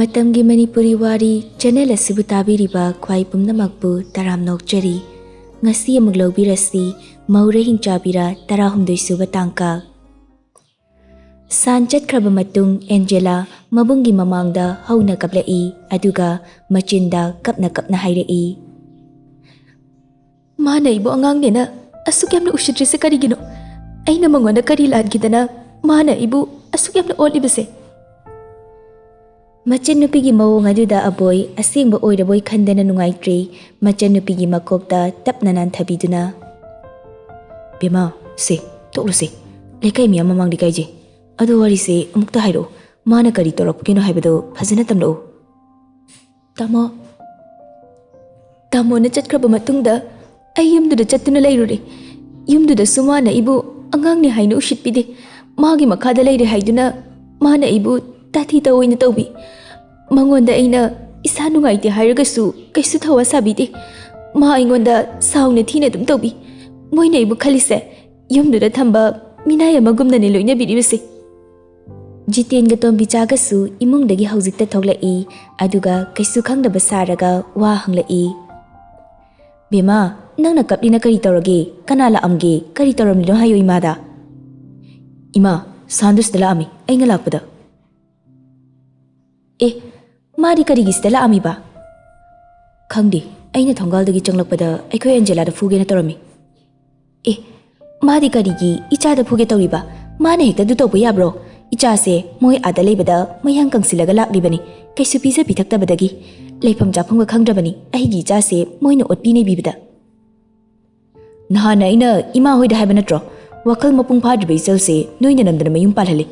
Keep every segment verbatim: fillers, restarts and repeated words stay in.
ꯃꯇꯝꯒꯤ ꯃꯅꯤꯄꯨꯔꯤ ꯋꯥꯔꯤ ꯆꯦꯅꯦꯜ ꯑꯁꯤꯕꯨ ꯇꯥꯕꯤꯔꯤꯕ ꯈ꯭ꯋꯥꯏ ꯄꯨꯝꯅꯃꯛꯄꯨ ꯇꯔꯥꯝꯅ ꯑꯣꯛꯆꯔꯤ꯫ ꯉꯁꯤ ꯑꯃꯨꯛ ꯂꯧꯕꯤꯔꯁꯤ ꯃꯧꯔ ꯍꯤꯡꯆꯥꯕꯤꯔ ꯇꯔꯥꯍꯨꯝꯗꯣꯏ ꯁꯨꯕ ꯇꯥꯡꯀꯛ꯫ ꯁꯥꯟ ꯆꯠꯈ꯭ꯔꯕ ꯃꯇꯨꯡ ꯑꯦꯟꯖꯦꯂꯥ ꯃꯕꯨꯡꯒꯤ ꯃꯃꯥꯡꯗ ꯍꯧꯅ ꯀꯞꯂꯛꯏ, ꯑꯗꯨꯒ ꯃꯆꯤꯟꯗ ꯀꯞꯅ ꯀꯞꯅ ꯍꯥꯏꯔꯛꯏ, "ꯃꯥꯅ ꯑꯩꯕꯨ ꯑꯉꯥꯡꯅꯦꯅ ꯑꯁꯨꯛ ꯌꯥꯝꯅ ꯎꯁꯤꯠꯇ꯭ꯔꯤꯁꯦ ꯀꯔꯤꯒꯤꯅꯣ? ꯑꯩꯅ ꯃꯉꯣꯟꯗ ꯀꯔꯤ ꯂꯥꯟꯈꯤꯗꯅ ꯃꯥꯅ ꯑꯩꯕꯨ ꯑꯁꯨꯛ ꯌꯥꯝꯅ ꯑꯣꯠꯂꯤꯕꯁꯦ?" ꯃꯆꯟꯅꯨꯄꯤꯒꯤ ꯃꯑꯣꯡ ꯑꯗꯨꯗ ꯑꯕꯣꯏ ꯑꯁꯦꯡꯕ ꯑꯣꯏꯔꯕꯣꯏ ꯈꯟꯗꯅ ꯅꯨꯡꯉꯥꯏꯇ꯭ꯔꯦ꯫ ꯃꯆꯟꯅꯨꯄꯤꯒꯤ ꯃꯀꯣꯛꯇ ꯇꯞꯅ ꯅꯥꯟꯊꯕꯤꯗꯨꯅ, "ꯕꯦꯃꯥ, ꯁꯦ, ꯇꯣꯛꯂꯣꯁꯦ꯫ ꯂꯩꯀꯥꯏ ꯃꯤꯌꯥꯝ ꯃꯃꯥꯡꯗ ꯏꯀꯥꯏꯖꯩ꯫ ꯑꯗꯣ ꯋꯥꯔꯤꯁꯦ ꯑꯃꯨꯛꯇ ꯍꯥꯏꯔꯛꯑꯣ꯫ ꯃꯥꯅ ꯀꯔꯤ ꯇꯧꯔꯛꯄꯒꯤꯅꯣ ꯍꯥꯏꯕꯗꯣ ꯐꯖꯅ ꯇꯝꯂꯛꯑꯣ꯫" ꯇꯥꯃꯣ, ꯇꯥꯃꯣꯅ ꯆꯠꯈ꯭ꯔꯕ ꯃꯇꯨꯡꯗ ꯑꯩ ꯌꯨꯝꯗꯨꯗ ꯆꯠꯇꯨꯅ ꯂꯩꯔꯨꯔꯦ꯫ ꯌꯨꯝꯗꯨꯗꯁꯨ ꯃꯥꯅ ꯑꯩꯕꯨ ꯑꯉꯥꯡꯅꯤ ꯍꯥꯏꯅ ꯎꯁꯤꯠꯄꯤꯗꯦ꯫ ꯃꯥꯒꯤ ꯃꯈꯥꯗ ꯂꯩꯔꯦ ꯍꯥꯏꯗꯨꯅ ꯃꯥꯅ ꯑꯩꯕꯨ ꯇꯥꯊꯤ ꯇꯧꯑꯣꯏꯅ ꯇꯧꯕꯤ꯫ ꯃꯉꯣꯟꯗ ꯑꯩꯅ ꯏꯁꯥ ꯅꯨꯡꯉꯥꯏꯇꯦ ꯍꯥꯏꯔꯒꯁꯨ ꯀꯩꯁꯨ ꯊꯋꯥ ꯁꯥꯕꯤꯗꯦ꯫ ꯃꯥ ꯑꯩꯉꯣꯟꯗ ꯁꯥꯎꯅ ꯊꯤꯅ ꯑꯗꯨꯝ ꯇꯧꯕꯤ꯫ ꯃꯣꯏꯅ ꯑꯩꯕꯨ ꯈꯜꯂꯤꯁꯦ ꯌꯨꯝꯗꯨꯗ ꯊꯝꯕ ꯃꯤꯅꯥꯏ ꯑꯃꯒꯨꯝꯅꯅꯦ ꯂꯣꯏꯅꯕꯤꯔꯤꯕꯁꯦ꯫ ꯖꯤꯇꯦꯟꯒ ꯇꯣꯝꯕꯤꯆꯥꯒꯁꯨ ꯏꯃꯨꯡꯗꯒꯤ ꯍꯧꯖꯤꯛꯇ ꯊꯣꯛꯂꯛꯏ, ꯑꯗꯨꯒ ꯀꯩꯁꯨ ꯈꯪꯗꯕ ꯁꯥꯔꯒ ꯋꯥ ꯍꯪꯂꯛꯏ꯫ "ꯕꯦꯃꯥ, ꯅꯪꯅ ꯀꯞꯂꯤꯅ ꯀꯔꯤ ꯇꯧꯔꯒꯦ? ꯀꯅꯥ ꯂꯥꯛꯑꯝꯒꯦ? ꯀꯔꯤ ꯇꯧꯔꯝꯂꯤꯅꯣ ꯍꯥꯏꯌꯣ ꯏꯃꯥꯗ꯫" "ꯏꯃꯥ, ꯁꯥꯟꯗꯨ ꯁꯤꯗ ꯂꯥꯛꯑꯝꯃꯤ ꯑꯩꯅ ꯂꯥꯛꯄꯗ꯫" "ꯑꯦ, ꯃꯥꯗꯤ ꯀꯔꯤꯒꯤ ꯁꯤꯗ ꯂꯥꯛꯑꯝꯃꯤꯕ?" "ꯈꯪꯗꯦ, ꯑꯩꯅ ꯊꯣꯡꯒꯥꯜꯗꯒꯤ ꯆꯪꯂꯛꯄꯗ ꯑꯩꯈꯣꯏ ꯑꯦꯟꯖꯦꯂꯥꯗ ꯐꯨꯒꯦꯅ ꯇꯧꯔꯝꯃꯤ꯫" "ꯑꯦ, ꯃꯥꯗꯤ ꯀꯔꯤꯒꯤ ꯏꯆꯥꯗ ꯐꯨꯒꯦ ꯇꯧꯔꯤꯕ? ꯃꯥꯅ ꯍꯦꯛꯇ ꯑꯗꯨ ꯇꯧꯕ ꯌꯥꯕ꯭ꯔꯣ? ꯏꯆꯥꯁꯦ ꯃꯣꯏ ꯑꯥꯗ ꯂꯩꯕꯗ ꯃꯌꯥꯡ ꯀꯪꯁꯤꯜꯂꯒ ꯂꯥꯛꯂꯤꯕꯅꯤ꯫ ꯀꯩꯁꯨ ꯄꯤꯖ ꯄꯤꯊꯛꯇꯕꯗꯒꯤ ꯂꯩꯐꯝ ꯆꯥꯐꯝꯒ ꯈꯪꯗ꯭ꯔꯕꯅꯤ ꯑꯩꯒꯤ ꯏꯆꯥꯁꯦ ꯃꯣꯏꯅ ꯑꯣꯠꯄꯤ ꯅꯩꯕꯤꯕꯗ꯫" "ꯅꯍꯥꯟ ꯑꯩꯅ ꯏꯃꯥ ꯍꯣꯏꯗ ꯍꯥꯏꯕ ꯅꯠꯇ꯭ꯔꯣ? ꯋꯥꯈꯜ ꯃꯄꯨꯡ ꯐꯥꯗ꯭ꯔꯤꯕ ꯏꯆꯜꯁꯦ ꯅꯣꯏꯅ ꯅꯝꯗꯅ ꯃꯌꯨꯝ ꯄꯥꯜꯍꯜꯂꯤ꯫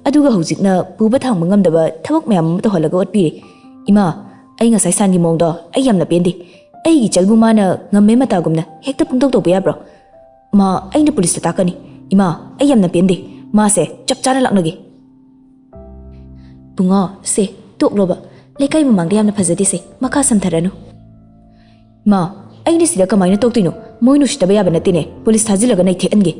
ꯑꯗꯨꯒ ꯍꯧꯖꯤꯛꯅ ꯄꯨꯕ ꯊꯥꯡꯕ ꯉꯝꯗꯕ ꯊꯕꯛ ꯃꯌꯥꯝ ꯑꯃ ꯇꯧꯍꯜꯂꯒ ꯑꯣꯠꯄꯤꯔꯦ꯫ ꯏꯃꯥ, ꯑꯩ ꯉꯁꯥꯏ ꯁꯥꯟꯒꯤ ꯃꯑꯣꯡꯗꯣ ꯑꯩ ꯌꯥꯝꯅ ꯄꯦꯟꯗꯦ꯫ ꯑꯩꯒꯤ ꯏꯆꯜꯕꯨ ꯃꯥꯅ ꯉꯝꯃꯦ ꯃꯇꯥꯒꯨꯝꯅ ꯍꯦꯛꯇ ꯄꯨꯡꯇꯧ ꯇꯧꯕ ꯌꯥꯕ꯭ꯔꯣ? ꯃꯥ, ꯑꯩꯅ ꯄꯨꯂꯤꯁꯇ ꯇꯥꯛꯀꯅꯤ꯫ ꯏꯃꯥ, ꯑꯩ ꯌꯥꯝꯅ ꯄꯦꯟꯗꯦ꯫ ꯃꯥꯁꯦ ꯆꯞ ꯆꯥꯅ ꯂꯥꯛꯅꯒꯦ꯫" "ꯕꯨꯡꯉꯣ, ꯁꯦ, ꯇꯣꯛꯂꯣꯕ꯫ ꯂꯩꯀꯥꯏ ꯃꯃꯥꯡꯗ ꯌꯥꯝꯅ ꯐꯖꯗꯦꯁꯦ꯫ ꯃꯈꯥ ꯁꯝꯊꯔꯅꯨ꯫" "ꯃꯥ, ꯑꯩꯅ ꯁꯤꯗ ꯀꯃꯥꯏꯅ ꯇꯣꯛꯇꯣꯏꯅꯣ? ꯃꯣꯏ ꯅꯨꯡꯁꯤꯠꯇꯕ ꯌꯥꯕ ꯅꯠꯇꯦꯅꯦ꯫ ꯄꯨꯂꯤꯁ ꯊꯥꯖꯤꯜꯂꯒ ꯅꯩꯊꯦꯛꯍꯟꯒꯦ꯫"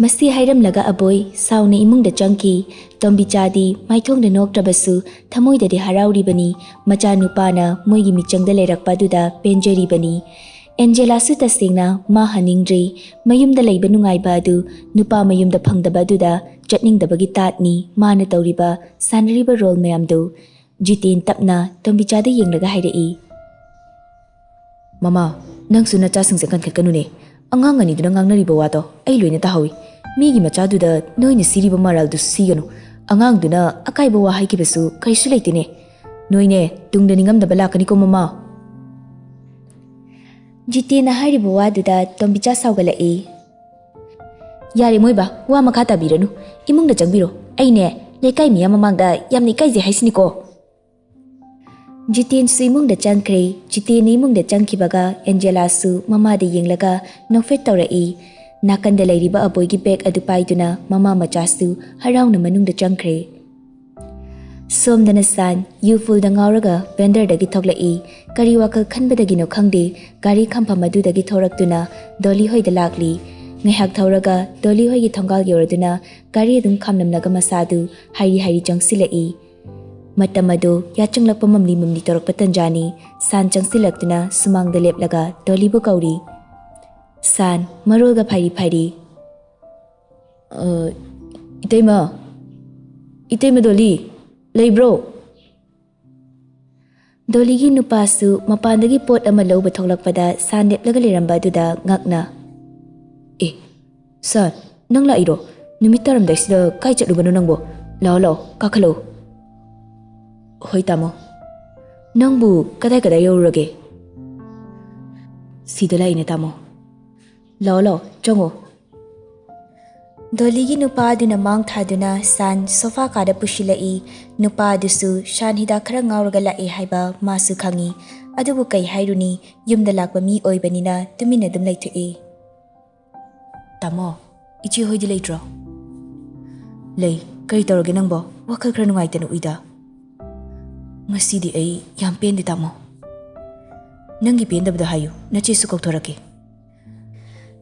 ꯃꯁꯤ ꯍꯥꯏꯔꯝꯂꯒ ꯑꯕꯣꯏ ꯁꯥꯎꯅ ꯏꯃꯨꯡꯗ ꯆꯪꯈꯤ꯫ ꯇꯣꯝꯕꯤꯆꯥꯗꯤ ꯃꯥꯏꯊꯣꯡꯗ ꯅꯣꯛꯇ꯭ꯔꯕꯁꯨ ꯊꯃꯣꯏꯗꯗꯤ ꯍꯔꯥꯎꯔꯤꯕꯅꯤ꯫ ꯃꯆꯥꯅꯨꯄꯥꯅ ꯃꯣꯏꯒꯤ ꯃꯤꯆꯪꯗ ꯂꯩꯔꯛꯄ ꯑꯗꯨꯗ ꯄꯦꯟꯖꯔꯤꯕꯅꯤ꯫ ꯑꯦꯟꯖꯦꯂꯥꯁꯨ ꯇꯁꯦꯡꯅ ꯃꯥ ꯍꯟꯅꯤꯡꯗ꯭ꯔꯤ꯫ ꯃꯌꯨꯝꯗ ꯂꯩꯕ ꯅꯨꯡꯉꯥꯏꯕ ꯑꯗꯨ ꯅꯨꯄꯥ ꯃꯌꯨꯝꯗ ꯐꯪꯗꯕ ꯑꯗꯨꯗ ꯆꯠꯅꯤꯡꯗꯕꯒꯤ ꯇꯥꯠꯅꯤ ꯃꯥꯅ ꯇꯧꯔꯤꯕ, ꯁꯥꯟꯅꯔꯤꯕ ꯔꯣꯜ ꯃꯌꯥꯝꯗꯨ꯫ ꯖꯤꯇꯦꯟ ꯇꯞꯅ ꯇꯣꯝꯕꯤꯆꯥꯗ ꯌꯦꯡꯂꯒ ꯍꯥꯏꯔꯛꯏ꯫ "ꯃꯃꯥ, ꯅꯪꯁꯨ ꯅꯆꯥꯁꯤꯡꯁꯦ ꯀꯟꯈꯠꯀꯅꯨꯅꯦ꯫ ꯑꯉꯥꯡ ꯑꯅꯤꯗꯨꯅ ꯉꯥꯡꯅꯔꯤꯕ ꯋꯥꯗꯣ ꯑꯩ ꯂꯣꯏꯅ ꯇꯥꯍꯧꯏ꯫ ꯃꯤꯒꯤ ꯃꯆꯥꯗꯨꯗ ꯅꯣꯏꯅ ꯁꯤꯔꯤꯕ ꯃꯔꯥꯜꯗꯨ ꯁꯤꯒꯅꯨ꯫ ꯑꯉꯥꯡꯗꯨꯅ ꯑꯀꯥꯏꯕ ꯋꯥ ꯍꯥꯏꯈꯤꯕꯁꯨ ꯀꯔꯤꯁꯨ ꯂꯩꯇꯦꯅꯦ꯫ ꯅꯣꯏꯅꯦ ꯇꯨꯡꯗ ꯅꯤꯡꯉꯝꯗꯕ ꯂꯥꯛꯀꯅꯤꯀꯣ, ꯃꯃꯥ꯫" ꯖꯤꯇꯦꯟꯅ ꯍꯥꯏꯔꯤꯕ ꯋꯥꯗꯨꯗ ꯇꯣꯝꯕꯤꯆꯥ ꯁꯥꯎꯒꯠꯂꯛꯏ꯫ "ꯌꯥꯔꯦ ꯃꯣꯏꯕꯥ, ꯋꯥ ꯃꯈꯥ ꯇꯥꯕꯤꯔꯅꯨ꯫ ꯏꯃꯨꯡꯗ ꯆꯪꯕꯤꯔꯣ꯫ ꯑꯩꯅꯦ ꯂꯩꯀꯥꯏ ꯃꯤꯌꯥꯝ ꯃꯃꯥꯡꯗ ꯌꯥꯝꯅ ꯏꯀꯥꯏꯖꯩ ꯍꯥꯏꯁꯤꯅꯤꯀꯣ꯫" ꯖꯤꯇꯦꯟꯁꯨ ꯏꯃꯨꯡꯗ ꯆꯪꯈ꯭ꯔꯦ꯫ ꯖꯤꯇꯦꯟꯅ ꯏꯃꯨꯡꯗ ꯆꯪꯈꯤꯕꯒ ꯑꯦꯟꯖꯦꯂꯥꯁꯨ ꯃꯃꯥꯗ ꯌꯦꯡꯂꯒ ꯅꯣꯛꯐꯦꯠ ꯇꯧꯔꯛꯏ꯫ ꯅꯥꯀꯟꯗ ꯂꯩꯔꯤꯕ ꯑꯕꯣꯏꯒꯤ ꯕꯦꯒ ꯑꯗꯨ ꯄꯥꯏꯗꯨꯅ ꯃꯃꯥ ꯃꯆꯥꯁꯨ ꯍꯔꯥꯎꯅ ꯃꯅꯨꯡꯗ ꯆꯪꯈ꯭ꯔꯦ꯫ ꯁꯣꯝꯗꯅ ꯁꯥꯟ ꯌꯨ ꯐꯨꯜꯗ ꯉꯥꯎꯔꯒ ꯚꯦꯟꯗꯔꯗꯒꯤ ꯊꯣꯛꯂꯛꯏ꯫ ꯀꯔꯤ ꯋꯥꯈꯜ ꯈꯟꯕꯗꯒꯤꯅꯣ ꯈꯪꯗꯦ, ꯒꯥꯔꯤ ꯈꯝꯐꯝ ꯑꯗꯨꯗꯒꯤ ꯊꯣꯔꯛꯇꯨꯅ ꯗꯣꯂꯤ ꯍꯣꯏꯗ ꯂꯥꯛꯂꯤ꯫ ꯉꯥꯏꯍꯥꯛ ꯊꯧꯔꯒ ꯗꯣꯂꯤ ꯍꯣꯏꯒꯤ ꯊꯣꯡꯒꯥꯜ ꯌꯧꯔꯗꯨꯅ ꯒꯥꯔꯤ ꯑꯗꯨꯝ ꯈꯥꯝꯂꯝꯂꯒ ꯃꯁꯥꯗꯨ ꯍꯥꯏꯔꯤ ꯍꯥꯏꯔꯤ ꯆꯪꯁꯤꯜꯂꯛꯏ꯫ ꯃꯇꯝ ꯑꯗꯨ ꯌꯥꯆꯪꯂꯛꯄ ꯃꯝꯂꯤ ꯃꯝꯂꯤ ꯇꯧꯔꯛꯄ ꯇꯟꯖꯥꯅꯤ꯫ ꯁꯥꯟ ꯆꯪꯁꯤꯜꯂꯛꯇꯨꯅ ꯁꯨꯃꯥꯡꯗ ꯂꯦꯞꯂꯒ ꯗꯣꯂꯤꯕꯨ ꯀꯧꯔꯤ꯫ ꯁꯥꯟ ꯃꯔꯣꯜꯒ ꯐꯥꯏꯔꯤ ꯐꯥꯏꯔꯤ꯫ "ꯑ, ꯏꯇꯩꯃ, ꯏꯇꯩꯃ ꯗꯣꯂꯤ, ꯂꯩꯕ꯭ꯔꯣ?" ꯗꯣꯂꯤꯒꯤ ꯅꯨꯄꯥꯁꯨ ꯃꯄꯥꯟꯗꯒꯤ ꯄꯣꯠ ꯑꯃ ꯂꯧꯕ ꯊꯣꯛꯂꯛꯄꯗ ꯁꯥꯟ ꯂꯦꯞꯂꯒ ꯂꯩꯔꯝꯕ ꯑꯗꯨꯗ ꯉꯛꯅ, "ꯑꯦ, ꯁꯥꯟ, ꯅꯪ ꯂꯥꯛꯏꯔꯣ? ꯅꯨꯃꯤꯠ ꯇꯥꯔꯝꯗꯥꯏꯁꯤꯗ ꯀꯥꯏ ꯆꯠꯂꯨꯕꯅꯣ ꯅꯪꯕꯣ? ꯂꯥꯛꯑꯣ, ꯂꯥꯛꯑꯣ, ꯀꯥꯈꯠꯂꯛꯑꯣ꯫" "ꯍꯣꯏ, ꯇꯥꯃꯣ꯫ ꯅꯪꯕꯨ ꯀꯗꯥꯏ ꯀꯗꯥꯏ ꯌꯧꯔꯨꯔꯒꯦ?" "ꯁꯤꯗ ꯂꯥꯛꯏꯅꯦ, ꯇꯥꯃꯣ꯫ ꯂꯥꯛꯑꯣ, ꯂꯥꯛꯑꯣ, ꯆꯪꯉꯣ꯫" ꯗꯣꯂꯤꯒꯤ ꯅꯨꯄꯥ ꯑꯗꯨꯅ ꯃꯥꯡ ꯊꯥꯗꯨꯅ ꯁꯥꯟ ꯁꯣꯐꯥ ꯀꯥꯗ ꯄꯨꯁꯤꯜꯂꯛꯏ꯫ ꯅꯨꯄꯥ ꯑꯗꯨꯁꯨ ꯁꯥꯟ ꯍꯤꯗꯥꯛ ꯈꯔ ꯉꯥꯎꯔꯒ ꯂꯥꯛꯑꯦ ꯍꯥꯏꯕ ꯃꯥꯁꯨ ꯈꯪꯏ꯫ ꯑꯗꯨꯕꯨ ꯀꯩ ꯍꯥꯏꯔꯨꯅꯤ, ꯌꯨꯝꯗ ꯂꯥꯛꯄ ꯃꯤ ꯑꯣꯏꯕꯅꯤꯅ ꯇꯨꯃꯤꯟꯅ ꯑꯗꯨꯝ ꯂꯩꯊꯣꯛꯏ꯫ "ꯇꯥꯃꯣ, ꯏꯆꯦ ꯍꯣꯏꯗꯤ ꯂꯩꯇ꯭ꯔꯣ?" "ꯂꯩ꯫ ꯀꯔꯤ ꯇꯧꯔꯒꯦ ꯅꯪꯕꯣ? ꯋꯥꯈꯜ ꯈꯔ ꯅꯨꯡꯉꯥꯏꯇꯅ ꯎꯏꯗ꯫" "ꯉꯁꯤꯗꯤ ꯑꯩ ꯌꯥꯝ ꯄꯦꯟꯗꯦ, ꯇꯥꯃꯣ꯫" "ꯅꯪꯒꯤ ꯄꯦꯟꯗꯕꯗꯣ ꯍꯥꯏꯌꯨ, ꯅꯆꯦꯁꯨ ꯀꯧꯊꯣꯔꯛꯀꯦ꯫"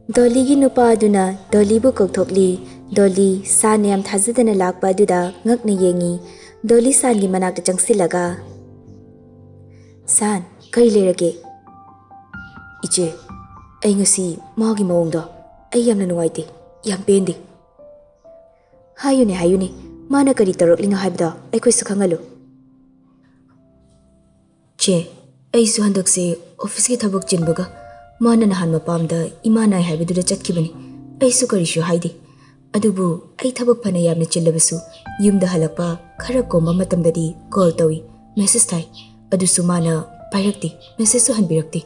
ꯗꯣꯂꯤꯒꯤ ꯅꯨꯄꯥ ꯑꯗꯨꯅ ꯗꯣꯂꯤꯕꯨ ꯀꯧꯊꯣꯛꯂꯤ꯫ ꯗꯣꯂꯤ ꯁꯥꯟꯅ ꯌꯥꯝ ꯊꯥꯖꯗꯅ ꯂꯥꯛꯄ ꯑꯗꯨꯗ ꯉꯛꯅ ꯌꯦꯡꯉꯤ꯫ ꯗꯣꯂꯤ ꯁꯥꯟꯒꯤ ꯃꯅꯥꯛꯇ ꯆꯪꯁꯤꯜꯂꯒ, "ꯁꯥꯟ, ꯀꯔꯤ ꯂꯩꯔꯒꯦ?" "ꯏꯆꯦ, ꯑꯩ ꯉꯁꯤ ꯃꯥꯒꯤ ꯃꯑꯣꯡꯗꯣ ꯑꯩ ꯌꯥꯝꯅ ꯅꯨꯡꯉꯥꯏꯇꯦ, ꯌꯥꯝ ꯄꯦꯟꯗꯦ꯫ ꯍꯥꯏꯌꯨꯅꯦ, ꯍꯥꯏꯌꯨꯅꯦ, ꯃꯥꯅ ꯀꯔꯤ ꯇꯧꯔꯛꯂꯤꯅꯣ ꯍꯥꯏꯕꯗꯣ ꯑꯩꯈꯣꯏꯁꯨ ꯈꯪꯍꯜꯂꯨ꯫" "ꯆꯦ, ꯑꯩꯁꯨ ꯍꯟꯗꯛꯁꯦ ꯑꯣꯐꯤꯁꯀꯤ ꯊꯕꯛ ꯆꯤꯟꯕꯒ ꯃꯥꯅ ꯅꯍꯥꯟ ꯃꯄꯥꯝꯗ ꯏꯃꯥ ꯅꯥꯏ ꯍꯥꯏꯕꯗꯨꯗ ꯆꯠꯈꯤꯕꯅꯤ꯫ ꯑꯩꯁꯨ ꯀꯔꯤꯁꯨ ꯍꯥꯏꯗꯦ꯫ ꯑꯗꯨꯕꯨ ꯑꯩ ꯊꯕꯛ ꯐꯅ ꯌꯥꯝꯅ ꯆꯤꯜꯂꯕꯁꯨ ꯌꯨꯝꯗ ꯍꯜꯂꯛꯄ ꯈꯔ ꯀꯣꯝꯕ ꯃꯇꯝꯗꯗꯤ ꯀꯣꯜ ꯇꯧꯏ, ꯃꯦꯁꯦꯖ ꯊꯥꯏ꯫ ꯑꯗꯨꯁꯨ ꯃꯥꯅ ꯄꯥꯏꯔꯛꯇꯦ, ꯃꯦꯁꯦꯖꯁꯨ ꯍꯟꯕꯤꯔꯛꯇꯦ꯫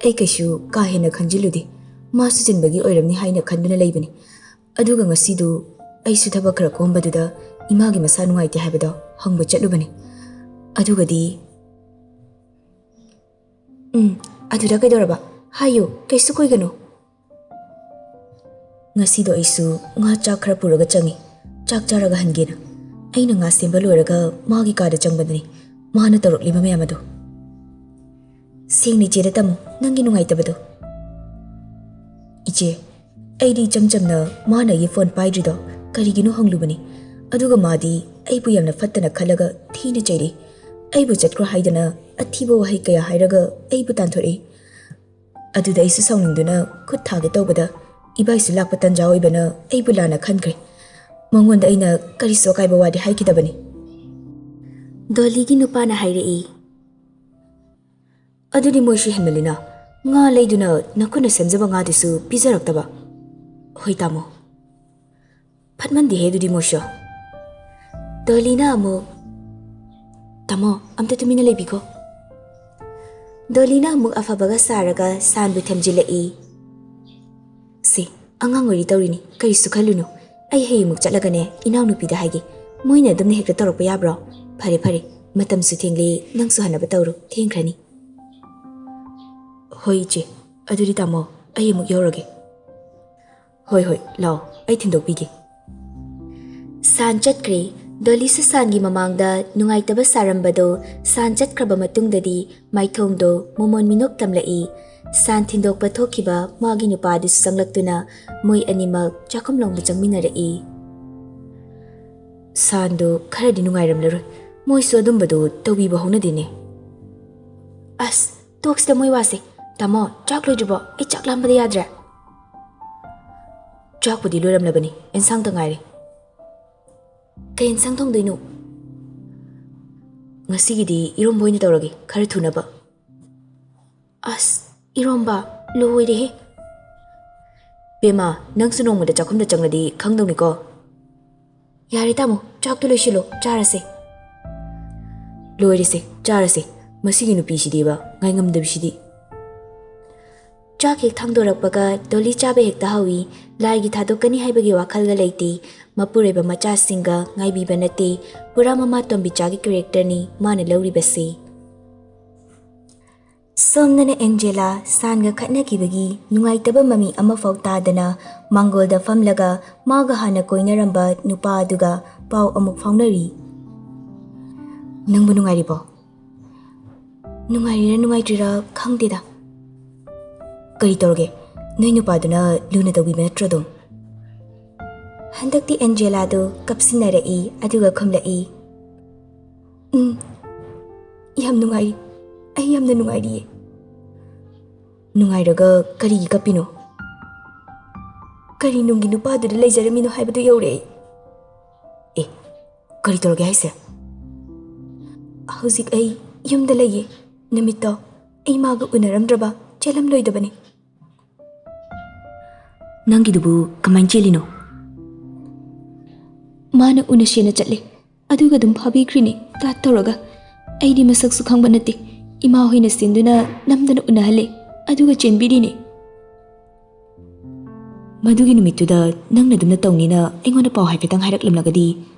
ꯑꯩ ꯀꯩꯁꯨ ꯀꯥ ꯍꯦꯟꯅ ꯈꯟꯖꯤꯜꯂꯨꯗꯦ꯫ ꯃꯥꯁꯨ ꯆꯤꯟꯕꯒꯤ ꯑꯣꯏꯔꯝꯅꯤ ꯍꯥꯏꯅ ꯈꯟꯗꯨꯅ ꯂꯩꯕꯅꯤ꯫ ꯑꯗꯨꯒ ꯉꯁꯤꯗꯨ ꯑꯩꯁꯨ ꯊꯕꯛ ꯈꯔ ꯀꯣꯝꯕꯗꯨꯗ ꯏꯃꯥꯒꯤ ꯃꯁꯥ ꯅꯨꯡꯉꯥꯏꯇꯦ ꯍꯥꯏꯕꯗꯣ ꯍꯪꯕ ꯆꯠꯂꯨꯕꯅꯤ꯫ ꯑꯗꯨꯒꯗꯤ," "ꯎꯝ, ꯑꯗꯨꯗ ꯀꯩꯗꯧꯔꯕ? ꯍꯥꯏꯌꯨ, ꯀꯩꯁꯨ ꯀꯨꯏꯒꯅꯨ꯫" "ꯉꯁꯤꯗꯣ ꯑꯩꯁꯨ ꯉꯥ ꯆꯥꯛ ꯈꯔ ꯄꯨꯔꯒ ꯆꯪꯉꯤ, ꯆꯥꯛ ꯆꯥꯔꯒ ꯍꯟꯒꯦꯅ꯫ ꯑꯩꯅ ꯉꯥ ꯁꯦꯝꯕ ꯂꯣꯏꯔꯒ ꯃꯥꯒꯤ ꯀꯥꯗ ꯆꯪꯕꯗꯅꯤ ꯃꯥꯅ ꯇꯧꯔꯛꯂꯤꯕ ꯃꯌꯥꯝ ꯑꯗꯣ꯫" "ꯁꯦꯡꯅ ꯏꯆꯦꯗ ꯇꯝꯃꯨ, ꯅꯪꯒꯤ ꯅꯨꯡꯉꯥꯏꯇꯕꯗꯣ꯫" "ꯏꯆꯦ, ꯑꯩꯗꯤ ꯏꯆꯝ ꯆꯝꯅ ꯃꯥꯅ ꯑꯩꯒꯤ ꯐꯣꯟ ꯄꯥꯏꯗ꯭ꯔꯤꯗꯣ ꯀꯔꯤꯒꯤꯅꯣ ꯍꯪꯂꯨꯕꯅꯤ꯫ ꯑꯗꯨꯒ ꯃꯥꯗꯤ ꯑꯩꯕꯨ ꯌꯥꯝꯅ ꯐꯠꯇꯅ ꯈꯜꯂꯒ ꯊꯤꯅ ꯆꯩꯔꯛꯏ꯫ ꯑꯩꯕꯨ ꯆꯠꯈ꯭ꯔꯣ ꯍꯥꯏꯗꯅ ꯑꯊꯤꯕ ꯋꯥꯍꯩ ꯀꯌꯥ ꯍꯥꯏꯔꯒ ꯑꯩꯕꯨ ꯇꯥꯟꯊꯣꯔꯛꯏ꯫ ꯑꯗꯨꯗ ꯑꯩꯁꯨ ꯁꯥꯎꯅꯤꯡꯗꯨꯅ ꯈꯨꯠ ꯊꯥꯒꯦ ꯇꯧꯕꯗ ꯏꯕꯥꯏꯁꯨ ꯂꯥꯛꯄ ꯇꯟꯖꯥ ꯑꯣꯏꯕꯅ ꯑꯩꯕꯨ ꯂꯥꯟꯅ ꯈꯟꯈ꯭ꯔꯦ꯫ ꯃꯉꯣꯟꯗ ꯑꯩꯅ ꯀꯔꯤꯁꯨ ꯑꯀꯥꯏꯕ ꯋꯥꯗꯤ ꯍꯥꯏꯈꯤꯗꯕꯅꯤ꯫" ꯗꯣꯂꯤꯒꯤ ꯅꯨꯄꯥꯅ ꯍꯥꯏꯔꯛꯏ, "ꯑꯗꯨꯗꯤ ꯃꯣꯏꯁꯨ ꯍꯦꯟꯃꯜꯂꯤꯅ꯫ ꯉꯥ ꯂꯩꯗꯨꯅ ꯅꯈꯨꯠꯅ ꯁꯦꯝꯖꯕ ꯉꯥꯗꯨꯁꯨ ꯄꯤꯖꯔꯛꯇꯕ꯫" "ꯍꯣꯏ ꯇꯥꯃꯣ, ꯐꯠꯃꯟꯗꯦꯍꯦ ꯑꯗꯨꯗꯤ ꯃꯣꯏꯁꯨ꯫" ꯗꯣꯂꯤꯅ ꯑꯃꯨꯛ, "ꯇꯥꯃꯣ, ꯑꯝꯇ ꯇꯨꯃꯤꯟꯅ ꯂꯩꯕꯤꯈꯣ꯫" ꯗꯣꯂꯤꯅ ꯑꯃꯨꯛ ꯑꯐꯕꯒ ꯁꯥꯔꯒ ꯁꯥꯟꯕꯨ ꯊꯦꯝꯖꯤꯜꯂꯛꯏ꯫ "ꯁꯤ, ꯑꯉꯥꯡ ꯑꯣꯏꯔꯤ ꯇꯧꯔꯤꯅꯤ, ꯀꯔꯤꯁꯨ ꯈꯜꯂꯨꯅꯨ꯫ ꯑꯩ ꯍꯌꯦꯡꯃꯨꯛ ꯆꯠꯂꯒꯅꯦ ꯏꯅꯥꯎꯅꯨꯄꯤꯗ ꯍꯥꯏꯒꯦ꯫ ꯃꯣꯏꯅ ꯑꯗꯨꯝꯅ ꯍꯦꯛꯇ ꯇꯧꯔꯛꯄ ꯌꯥꯕ꯭ꯔꯣ? ꯐꯔꯦ ꯐꯔꯦ, ꯃꯇꯝꯁꯨ ꯊꯦꯡꯂꯦ, ꯅꯪꯁꯨ ꯍꯟꯅꯕ ꯇꯧꯔꯣ, ꯊꯦꯡꯈ꯭ꯔꯅꯤ꯫" "ꯍꯣꯏ ꯏꯆꯦ, ꯑꯗꯨꯗꯤ ꯇꯥꯃꯣ, ꯑꯩ ꯑꯃꯨꯛ ꯌꯧꯔꯒꯦ꯫" "ꯍꯣꯏ ꯍꯣꯏ, ꯂꯥꯛꯑꯣ, ꯑꯩ ꯊꯤꯟꯗꯣꯛꯄꯤꯒꯦ꯫" ꯁꯥꯟ ꯆꯠꯈ꯭ꯔꯦ꯫ ꯗꯣꯂꯤꯁꯨ ꯁꯥꯟꯒꯤ ꯃꯃꯥꯡꯗ ꯅꯨꯡꯉꯥꯏꯇꯕ ꯁꯥꯔꯝꯕꯗꯣ ꯁꯥꯟ ꯆꯠꯈ꯭ꯔꯕ ꯃꯇꯨꯡꯗꯗꯤ ꯃꯥꯏꯊꯣꯡꯗꯣ ꯃꯣꯃꯣꯟ ꯃꯤꯅꯣꯛ ꯇꯝꯂꯛꯏ꯫ ꯁꯥꯟ ꯊꯤꯟꯗꯣꯛꯄ ꯊꯣꯛꯈꯤꯕ ꯃꯥꯒꯤ ꯅꯨꯄꯥꯗꯨꯁꯨ ꯆꯪꯂꯛꯇꯨꯅ ꯃꯣꯏ ꯑꯅꯤꯃꯛ ꯆꯥꯛꯈꯨꯝꯂꯣꯝꯗ ꯆꯪꯃꯤꯟꯅꯔꯛꯏ꯫ ꯁꯥꯟꯗꯨ ꯈꯔꯗꯤ ꯅꯨꯡꯉꯥꯏꯔꯝꯂꯔꯣꯏ꯫ ꯃꯣꯏꯁꯨ ꯑꯗꯨꯝꯕꯗꯨ ꯇꯧꯕꯤꯕ ꯍꯧꯅꯗꯦꯅꯦ꯫ ꯑꯁ, ꯇꯣꯛꯁꯤꯗ ꯃꯣꯏ ꯋꯥꯁꯦ꯫ ꯇꯥꯃꯣ, ꯆꯥꯛ ꯂꯣꯏꯗ꯭ꯔꯤꯕꯣ? ꯑꯩ ꯆꯥꯛ ꯂꯥꯝꯕꯗ ꯌꯥꯗ꯭ꯔꯦ꯫ ꯆꯥꯛꯄꯨꯗꯤ ꯂꯣꯏꯔꯝꯂꯕꯅꯤ, ꯑꯦꯟꯁꯥꯡꯇ ꯉꯥꯏꯔꯦ꯫ ꯀꯩ ꯑꯦꯟꯁꯥꯡ ꯊꯣꯡꯗꯣꯏꯅꯣ? ꯉꯁꯤꯒꯤꯗꯤ ꯏꯔꯣꯝꯕ ꯑꯣꯏꯅ ꯇꯧꯔꯒꯦ, ꯈꯔ ꯊꯨꯅꯕ꯫ ꯑꯁ, ꯏꯔꯣꯝꯕ? ꯂꯣꯏꯔꯦꯍꯦ꯫ ꯕꯦꯝꯃ, ꯅꯪꯁꯨ ꯅꯣꯡꯃꯗ ꯆꯥꯛꯈꯨꯝꯗ ꯆꯪꯂꯗꯤ ꯈꯪꯗꯧꯅꯤꯀꯣ꯫ ꯌꯥꯔꯦ ꯇꯥꯃꯣ, ꯆꯥꯛꯇꯣ ꯂꯣꯏꯁꯤꯜꯂꯣ, ꯆꯥꯔꯁꯦ꯫ ꯂꯣꯏꯔꯦꯁꯦ, ꯆꯥꯔꯁꯦ꯫ ꯃꯁꯤꯒꯤ ꯅꯨꯄꯤꯁꯤꯗꯤꯕ, ꯉꯥꯏꯉꯝꯗꯕꯤꯁꯤꯗꯤ꯫ ꯆꯥꯛ ꯍꯦꯛ ꯊꯥꯡꯗꯣꯔꯛꯄꯒ ꯗꯣꯂꯤ ꯆꯥꯕ ꯍꯦꯛꯇ ꯍꯧꯏ꯫ ꯂꯥꯏꯒꯤ ꯊꯥꯗꯣꯛꯀꯅꯤ ꯍꯥꯏꯕꯒꯤ ꯋꯥꯈꯜꯒ ꯂꯩꯇꯦ꯫ ꯃꯄꯨꯔꯣꯏꯕ ꯃꯆꯥꯁꯤꯡꯒ ꯉꯥꯏꯕꯤꯕ ꯅꯠꯇꯦ꯫ ꯄꯨꯔꯥ ꯃꯃꯥ ꯇꯣꯝꯕꯤꯆꯥꯒꯤ ꯀꯦꯔꯦꯛꯇꯔꯅꯤ ꯃꯥꯅ ꯂꯧꯔꯤꯕꯁꯤ꯫ ꯁꯣꯝꯗꯅ ꯑꯦꯟꯖꯦꯂꯥ ꯁꯥꯟꯒ ꯈꯠꯅꯈꯤꯕꯒꯤ ꯅꯨꯡꯉꯥꯏꯇꯕ ꯃꯃꯤ ꯑꯃꯐꯥꯎ ꯇꯥꯗꯅ ꯃꯥꯡꯒꯣꯜꯗ ꯐꯝꯂꯒ ꯃꯥꯒ ꯍꯥꯟꯅ ꯀꯣꯏꯅꯔꯝꯕ ꯅꯨꯄꯥ ꯑꯗꯨꯒ ꯄꯥꯎ ꯑꯃꯨꯛ ꯐꯥꯎꯅꯔꯤ꯫ "ꯅꯪꯕꯨ ꯅꯨꯡꯉꯥꯏꯔꯤꯕꯣ?" "ꯅꯨꯡꯉꯥꯏꯔꯤꯔ ꯅꯨꯡꯉꯥꯏꯇ꯭ꯔꯤꯔ ꯈꯪꯗꯦꯗ꯫" "ꯀꯔꯤ ꯇꯧꯔꯒꯦ? ꯅꯣꯏ ꯅꯨꯄꯥꯗꯨꯅ ꯂꯨꯅ ꯇꯧꯕꯤꯕ ꯅꯠꯇ꯭ꯔꯣ ꯑꯗꯨꯝ?" ꯍꯟꯗꯛꯇꯤ ꯑꯦꯟꯖꯦꯂꯥꯗꯨ ꯀꯞꯁꯤꯟꯅꯔꯛꯏ, ꯑꯗꯨꯒ ꯈꯨꯝꯂꯛꯏ, "ꯎꯝ, ꯌꯥꯝ ꯅꯨꯡꯉꯥꯏꯔꯤ꯫ ꯑꯩ ꯌꯥꯝꯅ ꯅꯨꯡꯉꯥꯏꯔꯤꯌꯦ꯫" "ꯅꯨꯡꯉꯥꯏꯔꯒ ꯀꯔꯤꯒꯤ ꯀꯞꯄꯤꯅꯣ?" "ꯀꯔꯤ ꯅꯨꯡꯒꯤ ꯅꯨꯄꯥꯗꯨꯗ ꯂꯩꯖꯔꯝꯃꯤꯅꯣ ꯍꯥꯏꯕꯗꯨ ꯌꯧꯔꯦ ꯑꯩ꯫" "ꯑꯦ, ꯀꯔꯤ ꯇꯧꯔꯒꯦ ꯍꯥꯏꯁꯦ?" "ꯍꯧꯖꯤꯛ ꯑꯩ ꯌꯨꯝꯗ ꯂꯩꯌꯦ꯫ ꯅꯨꯃꯤꯠꯇꯣ ꯑꯩ ꯃꯥꯒ ꯎꯅꯔꯝꯗ꯭ꯔꯕ ꯆꯦꯜꯂꯝꯂꯣꯏꯗꯕꯅꯤ꯫" "ꯅꯪꯒꯤꯗꯨꯕꯨ ꯀꯃꯥꯏꯅ ꯆꯦꯜꯂꯤꯅꯣ?" "ꯃꯥꯅ ꯎꯅꯁꯦꯅ ꯆꯠꯂꯦ, ꯑꯗꯨꯒ ꯑꯗꯨꯝ ꯐꯥꯕꯤꯈ꯭ꯔꯤꯅꯦ ꯒꯥꯔꯗ ꯇꯧꯔꯒ꯫ ꯑꯩꯗꯤ ꯃꯁꯛꯁꯨ ꯈꯪꯕ ꯅꯠꯇꯦ꯫ ꯏꯃꯥ ꯍꯣꯏꯅ ꯁꯤꯟꯗꯨꯅ ꯅꯝꯗꯅ ꯎꯅꯍꯜꯂꯦ, ꯑꯗꯨꯒ ꯆꯦꯟꯕꯤꯔꯤꯅꯦ꯫" "ꯃꯗꯨꯒꯤ ꯅꯨꯃꯤꯠꯇꯨꯗ ꯅꯪꯅ ꯑꯗꯨꯝꯅ ꯇꯧꯅꯤꯅ ꯑꯩꯉꯣꯟꯗ ꯄꯥꯎ ꯍꯥꯏꯐꯦꯠꯇꯪ ꯍꯥꯏꯔꯛꯂꯝꯂꯒꯗꯤ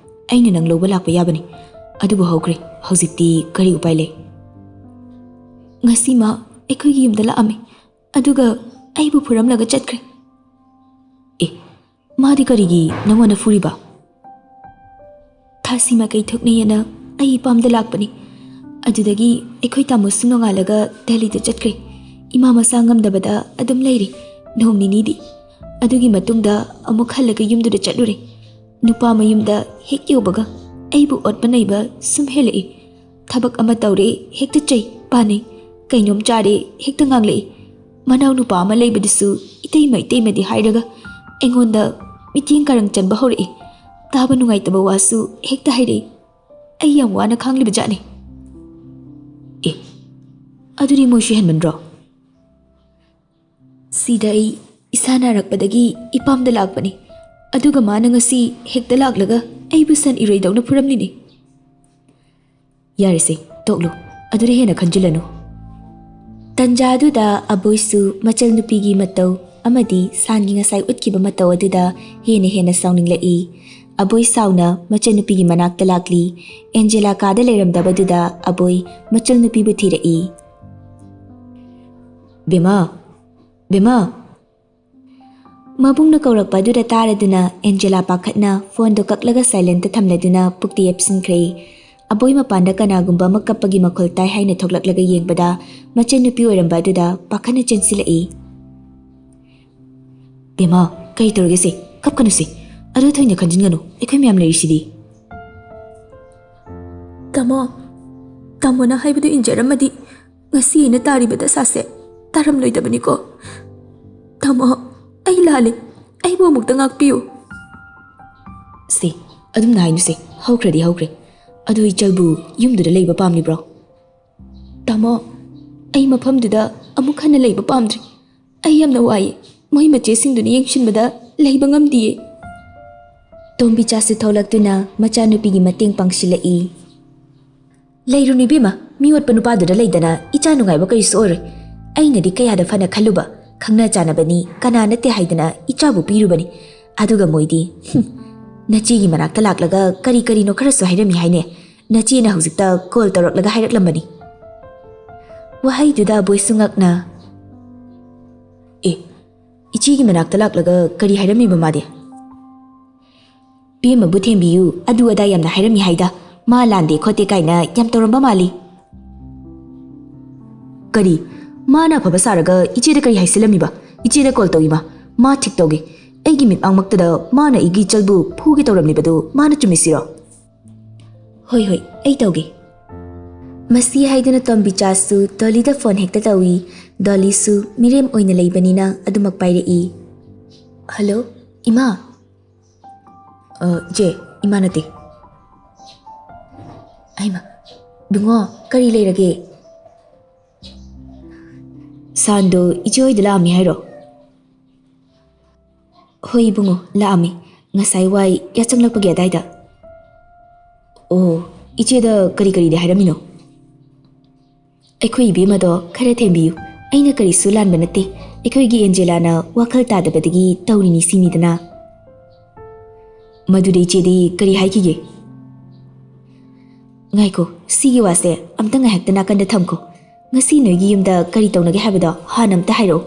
ꯑꯩꯅ ꯅꯪ ꯂꯧꯕ ꯂꯥꯛꯄ ꯌꯥꯕꯅꯤ꯫ ꯑꯗꯨꯕꯨ ꯍꯧꯈ꯭ꯔꯦ, ꯍꯧꯖꯤꯛꯇꯤ ꯀꯔꯤ ꯎꯄꯥꯏ ꯂꯩ?" "ꯉꯁꯤ ꯃꯥ ꯑꯩꯈꯣꯏꯒꯤ ꯌꯨꯝꯗ ꯂꯥꯛꯑꯝꯃꯤ, ꯑꯗꯨꯒ ꯑꯩꯕꯨ ꯐꯨꯔꯝꯂꯒ ꯆꯠꯈ꯭ꯔꯦ꯫" "ꯑꯦ, ꯃꯥꯗꯤ ꯀꯔꯤꯒꯤ ꯅꯪꯉꯣꯟꯗ ꯐꯨꯔꯤꯕ?" "ꯊꯥꯁꯤ ꯃꯥꯏꯀꯩ ꯊꯣꯛꯅꯩꯑꯅ ꯑꯩ ꯏꯄꯥꯝꯗ ꯂꯥꯛꯄꯅꯤ꯫ ꯑꯗꯨꯗꯒꯤ ꯑꯩꯈꯣꯏ ꯇꯥꯃꯣꯁꯨ ꯅꯣꯡꯉꯥꯜꯂꯒ ꯗꯦꯜꯂꯤꯗ ꯆꯠꯈ꯭ꯔꯦ꯫ ꯏꯃꯥ ꯃꯁꯥ ꯉꯝꯗꯕꯗ ꯑꯗꯨꯝ ꯂꯩꯔꯦ ꯅꯣꯡ ꯅꯤꯅꯤꯗꯤ꯫ ꯑꯗꯨꯒꯤ ꯃꯇꯨꯡꯗ ꯑꯃꯨꯛ ꯍꯜꯂꯒ ꯌꯨꯝꯗꯨꯗ ꯆꯠꯂꯨꯔꯦ꯫ ꯅꯨꯄꯥ ꯃꯌꯨꯝꯗ ꯍꯦꯛ ꯌꯧꯕꯒ ꯑꯩꯕꯨ ꯑꯣꯠꯄ ꯅꯩꯕ ꯁꯨꯝ ꯍꯦꯜꯂꯛꯏ꯫ ꯊꯕꯛ ꯑꯃ ꯇꯧꯔꯦ, ꯍꯦꯛꯇ ꯆꯩ, ꯄꯥꯅꯩ꯫ ꯀꯩꯅꯣꯝ ꯆꯥꯔꯦ, ꯍꯦꯛꯇ ꯉꯥꯡꯂꯛꯏ꯫ ꯃꯅꯥꯎ ꯅꯨꯄꯥ ꯑꯃ ꯂꯩꯕꯗꯨꯁꯨ ꯏꯇꯩꯃ, ꯏꯇꯩꯃꯗꯤ ꯍꯥꯏꯔꯒ ꯑꯩꯉꯣꯟꯗ ꯃꯤꯠꯌꯦꯡ ꯀꯔꯪ ꯆꯟꯕ ꯍꯧꯔꯛꯏ꯫ ꯇꯥꯕ ꯅꯨꯡꯉꯥꯏꯇꯕ ꯋꯥꯁꯨ ꯍꯦꯛꯇ ꯍꯥꯏꯔꯛꯏ꯫ ꯑꯩ ꯌꯥꯝ ꯋꯥꯅ ꯈꯥꯡꯂꯤꯕ ꯖꯥꯠꯅꯤ꯫ ꯑꯦ, ꯑꯗꯨꯗꯤ ꯃꯣꯏꯁꯨ ꯍꯦꯟꯃꯟꯗ꯭ꯔꯣ? ꯁꯤꯗ ꯑꯩ ꯏꯁꯥ ꯅꯥꯔꯛꯄꯗꯒꯤ ꯏꯄꯥꯝꯗ ꯂꯥꯛꯄꯅꯤ꯫ ꯑꯗꯨꯒ ꯃꯥꯅ ꯉꯁꯤ ꯍꯦꯛꯇ ꯂꯥꯛꯂꯒ ꯑꯩꯕꯨ ꯁꯟ ꯏꯔꯣꯏꯗꯧꯅ ꯐꯨꯔꯝꯂꯤꯅꯤ꯫ ꯌꯥꯔꯦꯁꯦ, ꯇꯣꯛꯂꯨ꯫ ꯑꯗꯨꯗ ꯍꯦꯟꯅ ꯈꯟꯖꯤꯜꯂꯅꯨ꯫ ꯇꯟꯖꯥ ꯑꯗꯨꯗ ꯑꯕꯣꯏꯁꯨ ꯃꯆꯜ ꯅꯨꯄꯤꯒꯤ ꯃꯇꯧ ꯑꯃꯗꯤ ꯁꯥꯟꯒꯤ ꯉꯁꯥꯏ ꯎꯠꯈꯤꯕ ꯃꯇꯧ ꯑꯗꯨꯗ ꯍꯦꯟꯅ ꯍꯦꯟꯅ ꯁꯥꯎꯅꯤꯡꯂꯛꯏ꯫ ꯑꯕꯣꯏ ꯁꯥꯎꯅ ꯃꯆꯜ ꯅꯨꯄꯤꯒꯤ ꯃꯅꯥꯛꯇ ꯂꯥꯛꯂꯤ꯫ ꯑꯦꯟꯖꯦꯂꯥ ꯀꯥꯗ ꯂꯩꯔꯝꯗꯕꯗꯨꯗ ꯑꯕꯣꯏ ꯃꯆꯜ ꯅꯨꯄꯤꯕꯨ ꯊꯤꯔꯛꯏ꯫ "ꯕꯦꯃꯥ, ꯕꯦꯃꯥ!" ꯃꯕꯨꯡꯅ ꯀꯧꯔꯛꯄ ꯑꯗꯨꯗ ꯇꯥꯔꯗꯨꯅ ꯑꯦꯟꯖꯦꯂꯥ ꯄꯥꯈꯠꯅ ꯐꯣꯟꯗꯣ ꯀꯛꯂꯒ ꯁꯥꯏꯂꯦꯟꯇ ꯊꯝꯂꯗꯨꯅ ꯄꯨꯛꯇ ꯌꯦꯞꯁꯤꯟꯈ꯭ꯔꯦ꯫ ꯑꯕꯣꯏ ꯃꯄꯥꯟꯗ ꯀꯅꯥꯒꯨꯝꯕ ꯑꯃ ꯀꯞꯄꯒꯤ ꯃꯈꯣꯜ ꯇꯥꯏ ꯍꯥꯏꯅ ꯊꯣꯛꯂꯛꯂꯒ ꯌꯦꯡꯕꯗ ꯃꯆꯟꯅꯨꯄꯤ ꯑꯣꯏꯔꯝꯕ ꯑꯗꯨꯗ ꯄꯥꯈꯠꯅ ꯆꯦꯟꯁꯤꯜꯂꯛꯏ꯫ "ꯕꯦꯃꯥ, ꯀꯩ ꯇꯧꯔꯒꯦꯁꯦ? ꯀꯞꯀꯅꯨꯁꯦ꯫ ꯑꯗꯨ ꯊꯣꯏꯅ ꯈꯟꯖꯤꯟꯒꯅꯨ, ꯑꯩꯈꯣꯏ ꯃꯌꯥꯝ ꯂꯩꯔꯤꯁꯤꯗꯤ꯫" "ꯇꯥꯃꯣ, ꯇꯥꯃꯣꯅ ꯍꯥꯏꯕꯗꯨ ꯏꯟꯖꯔꯝꯃꯗꯤ ꯉꯁꯤ ꯑꯩꯅ ꯇꯥꯔꯤꯕ ꯗꯁꯥꯁꯦ ꯇꯥꯔꯝꯂꯣꯏꯗꯕꯅꯤꯀꯣ꯫ ꯇꯥꯃꯣ, ꯑꯩ ꯂꯥꯜꯂꯦ꯫ ꯑꯩꯕꯨ ꯑꯃꯨꯛꯇ ꯉꯥꯛꯄꯤꯌꯨ꯫" "ꯁꯦ, ꯑꯗꯨꯝꯅ ꯍꯥꯏꯅꯨꯁꯦ꯫ ꯍꯧꯈ꯭ꯔꯗꯤ ꯍꯧꯈ꯭ꯔꯦ꯫ ꯑꯗꯨ ꯏꯆꯜꯕꯨ ꯌꯨꯝꯗꯨꯗ ꯂꯩꯕ ꯄꯥꯝꯂꯤꯕ꯭ꯔꯣ?" "ꯇꯥꯃꯣ, ꯑꯩ ꯃꯐꯝꯗꯨꯗ ꯑꯃꯨꯛ ꯍꯟꯅ ꯂꯩꯕ ꯄꯥꯝꯗ꯭ꯔꯦ꯫ ꯑꯩ ꯌꯥꯝꯅ ꯋꯥꯏꯌꯦ꯫ ꯃꯣꯏ ꯃꯆꯦꯁꯤꯡꯗꯨꯅ ꯌꯦꯡꯁꯤꯟꯕꯗ ꯂꯩꯕ ꯉꯝꯗꯤꯌꯦ꯫" ꯇꯣꯝꯕꯤꯆꯥꯁꯨ ꯊꯣꯛꯂꯛꯇꯨꯅ ꯃꯆꯥꯅꯨꯄꯤꯒꯤ ꯃꯇꯦꯡ ꯄꯥꯡꯁꯤꯜꯂꯛꯏ꯫ "ꯂꯩꯔꯨꯅꯨ ꯏꯕꯦꯝꯃ, ꯃꯤ ꯑꯣꯠꯄ ꯅꯨꯄꯥꯗꯨꯗ ꯂꯩꯗꯅ ꯏꯆꯥ ꯅꯨꯡꯉꯥꯏꯕ ꯀꯔꯤꯁꯨ ꯑꯣꯏꯔꯣꯏ꯫ ꯑꯩꯅꯗꯤ ꯀꯌꯥꯗ ꯐꯅ ꯈꯜꯂꯨꯕ, ꯈꯪꯅ ꯆꯥꯟꯅꯕꯅꯤ, ꯀꯅꯥ ꯅꯠꯇꯦ ꯍꯥꯏꯗꯅ ꯏꯆꯥꯕꯨ ꯄꯤꯔꯨꯕꯅꯤ꯫ ꯑꯗꯨꯒ ꯃꯣꯏꯗꯤ, ꯍꯨꯝ, ꯅꯆꯦꯒꯤ ꯃꯅꯥꯛꯇ ꯂꯥꯛꯂꯒ ꯀꯔꯤ ꯀꯔꯤꯅꯣ ꯈꯔꯁꯨ ꯍꯥꯏꯔꯝꯃꯤ ꯍꯥꯏꯅꯦ꯫ ꯅꯆꯦꯅ ꯍꯧꯖꯤꯛꯇ ꯀꯣꯜ ꯇꯧꯔꯛꯂꯒ ꯍꯥꯏꯔꯛꯂꯝꯕꯅꯤ꯫" ꯋꯥꯍꯩꯗꯨꯗ ꯑꯕꯣꯏꯁꯨ ꯉꯛꯅ, "ꯑꯦ, ꯏꯆꯦꯒꯤ ꯃꯅꯥꯛꯇ ꯂꯥꯛꯂꯒ ꯀꯔꯤ ꯍꯥꯏꯔꯝꯃꯤꯕ ꯃꯥꯗꯤ?" "ꯄꯦꯝꯃꯕꯨ ꯊꯦꯝꯕꯤꯌꯨ, ꯑꯗꯨ ꯑꯗꯥ ꯌꯥꯝꯅ ꯍꯥꯏꯔꯝꯃꯤ ꯍꯥꯏꯗ꯫ ꯃꯥ ꯂꯥꯟꯗꯦ ꯈꯣꯠꯇꯦ ꯀꯥꯏꯅ ꯌꯥꯝ ꯇꯧꯔꯝꯕ ꯃꯥꯜꯂꯤ꯫" "ꯀꯔꯤ? ꯃꯥꯅ ꯑꯐꯕ ꯁꯥꯔꯒ ꯏꯆꯦꯗ ꯀꯔꯤ ꯍꯥꯏꯁꯤꯜꯂꯝꯃꯤꯕ? ꯏꯆꯦꯗ ꯀꯣꯜ ꯇꯧꯏ ꯃꯥ꯫ ꯃꯥ ꯊꯤꯛ ꯇꯧꯒꯦ꯫ ꯑꯩꯒꯤ ꯃꯤꯠꯃꯥꯡꯃꯛꯇꯗ ꯃꯥꯅ ꯑꯩꯒꯤ ꯏꯆꯜꯕꯨ ꯐꯨꯒꯦ ꯇꯧꯔꯝꯂꯤꯕꯗꯨ ꯃꯥꯅ ꯆꯨꯝꯃꯤꯁꯤꯔꯣ? ꯍꯣꯏ, ꯍꯣꯏ, ꯑꯩ ꯇꯧꯒꯦ꯫ ꯃꯁꯤ ꯍꯥꯏꯗꯨꯅ ꯇꯣꯝꯕꯤꯆꯥꯁꯨ ꯗꯣꯂꯤꯗ ꯐꯣꯟ ꯍꯦꯛꯇ ꯇꯧꯏ꯫ ꯗꯣꯂꯤꯁꯨ ꯃꯤꯔꯦꯝ ꯑꯣꯏꯅ ꯂꯩꯕꯅꯤꯅ ꯑꯗꯨꯃꯛ ꯄꯥꯏꯔꯛꯏ꯫ ꯍꯜꯂꯣ, ꯏꯃꯥ꯫ "ꯑ, ꯏꯆꯦ, ꯏꯃꯥ ꯅꯠꯇꯦ꯫" "ꯑꯩꯃ, ꯏꯕꯨꯡꯉꯣ, ꯀꯔꯤ ꯂꯩꯔꯒꯦ?" "ꯁꯥꯟꯗꯣ ꯏꯆꯦ ꯍꯣꯏꯗ ꯂꯥꯛꯑꯝꯃꯤ ꯍꯥꯏꯔꯣ?" "ꯍꯣꯏ ꯏꯕꯨꯡꯉꯣ, ꯂꯥꯛꯑꯝꯃꯤ꯫ ꯉꯁꯥꯏ ꯋꯥꯏ ꯌꯥꯆꯪꯂꯛꯄꯒꯤ ꯑꯗꯥꯏꯗ꯫" "ꯑꯣ, ꯏꯆꯦꯗ ꯀꯔꯤ ꯀꯔꯤꯗꯤ ꯍꯥꯏꯔꯝꯃꯤꯅꯣ?" "ꯑꯩꯈꯣꯏ ꯏꯕꯦꯝꯃꯗꯣ ꯈꯔ ꯊꯦꯝꯕꯤꯌꯨ꯫ ꯑꯩꯅ ꯀꯔꯤꯁꯨ ꯂꯥꯟꯕ ꯅꯠꯇꯦ꯫ ꯑꯩꯈꯣꯏꯒꯤ ꯑꯦꯟꯖꯦꯂꯥꯅ ꯋꯥꯈꯜ ꯇꯥꯗꯕꯗꯒꯤ ꯇꯧꯔꯤꯅꯤ ꯁꯤꯅꯤꯗꯅ꯫" "ꯃꯗꯨꯗ ꯏꯆꯦꯗꯤ ꯀꯔꯤ ꯍꯥꯏꯈꯤꯒꯦ?" "ꯉꯥꯏꯈꯣ, ꯁꯤꯒꯤ ꯋꯥꯁꯦ ꯑꯝꯇ ꯉꯥꯏꯍꯥꯛꯇ ꯅꯥꯀꯟꯗ ꯊꯝꯈꯣ꯫ ꯉꯁꯤ ꯅꯣꯏꯒꯤ ꯌꯨꯝꯗ ꯀꯔꯤ ꯇꯧꯅꯒꯦ ꯍꯥꯏꯕꯗꯣ ꯍꯥꯟꯅ ꯑꯝꯇ ꯍꯥꯏꯔꯛꯑꯣ꯫"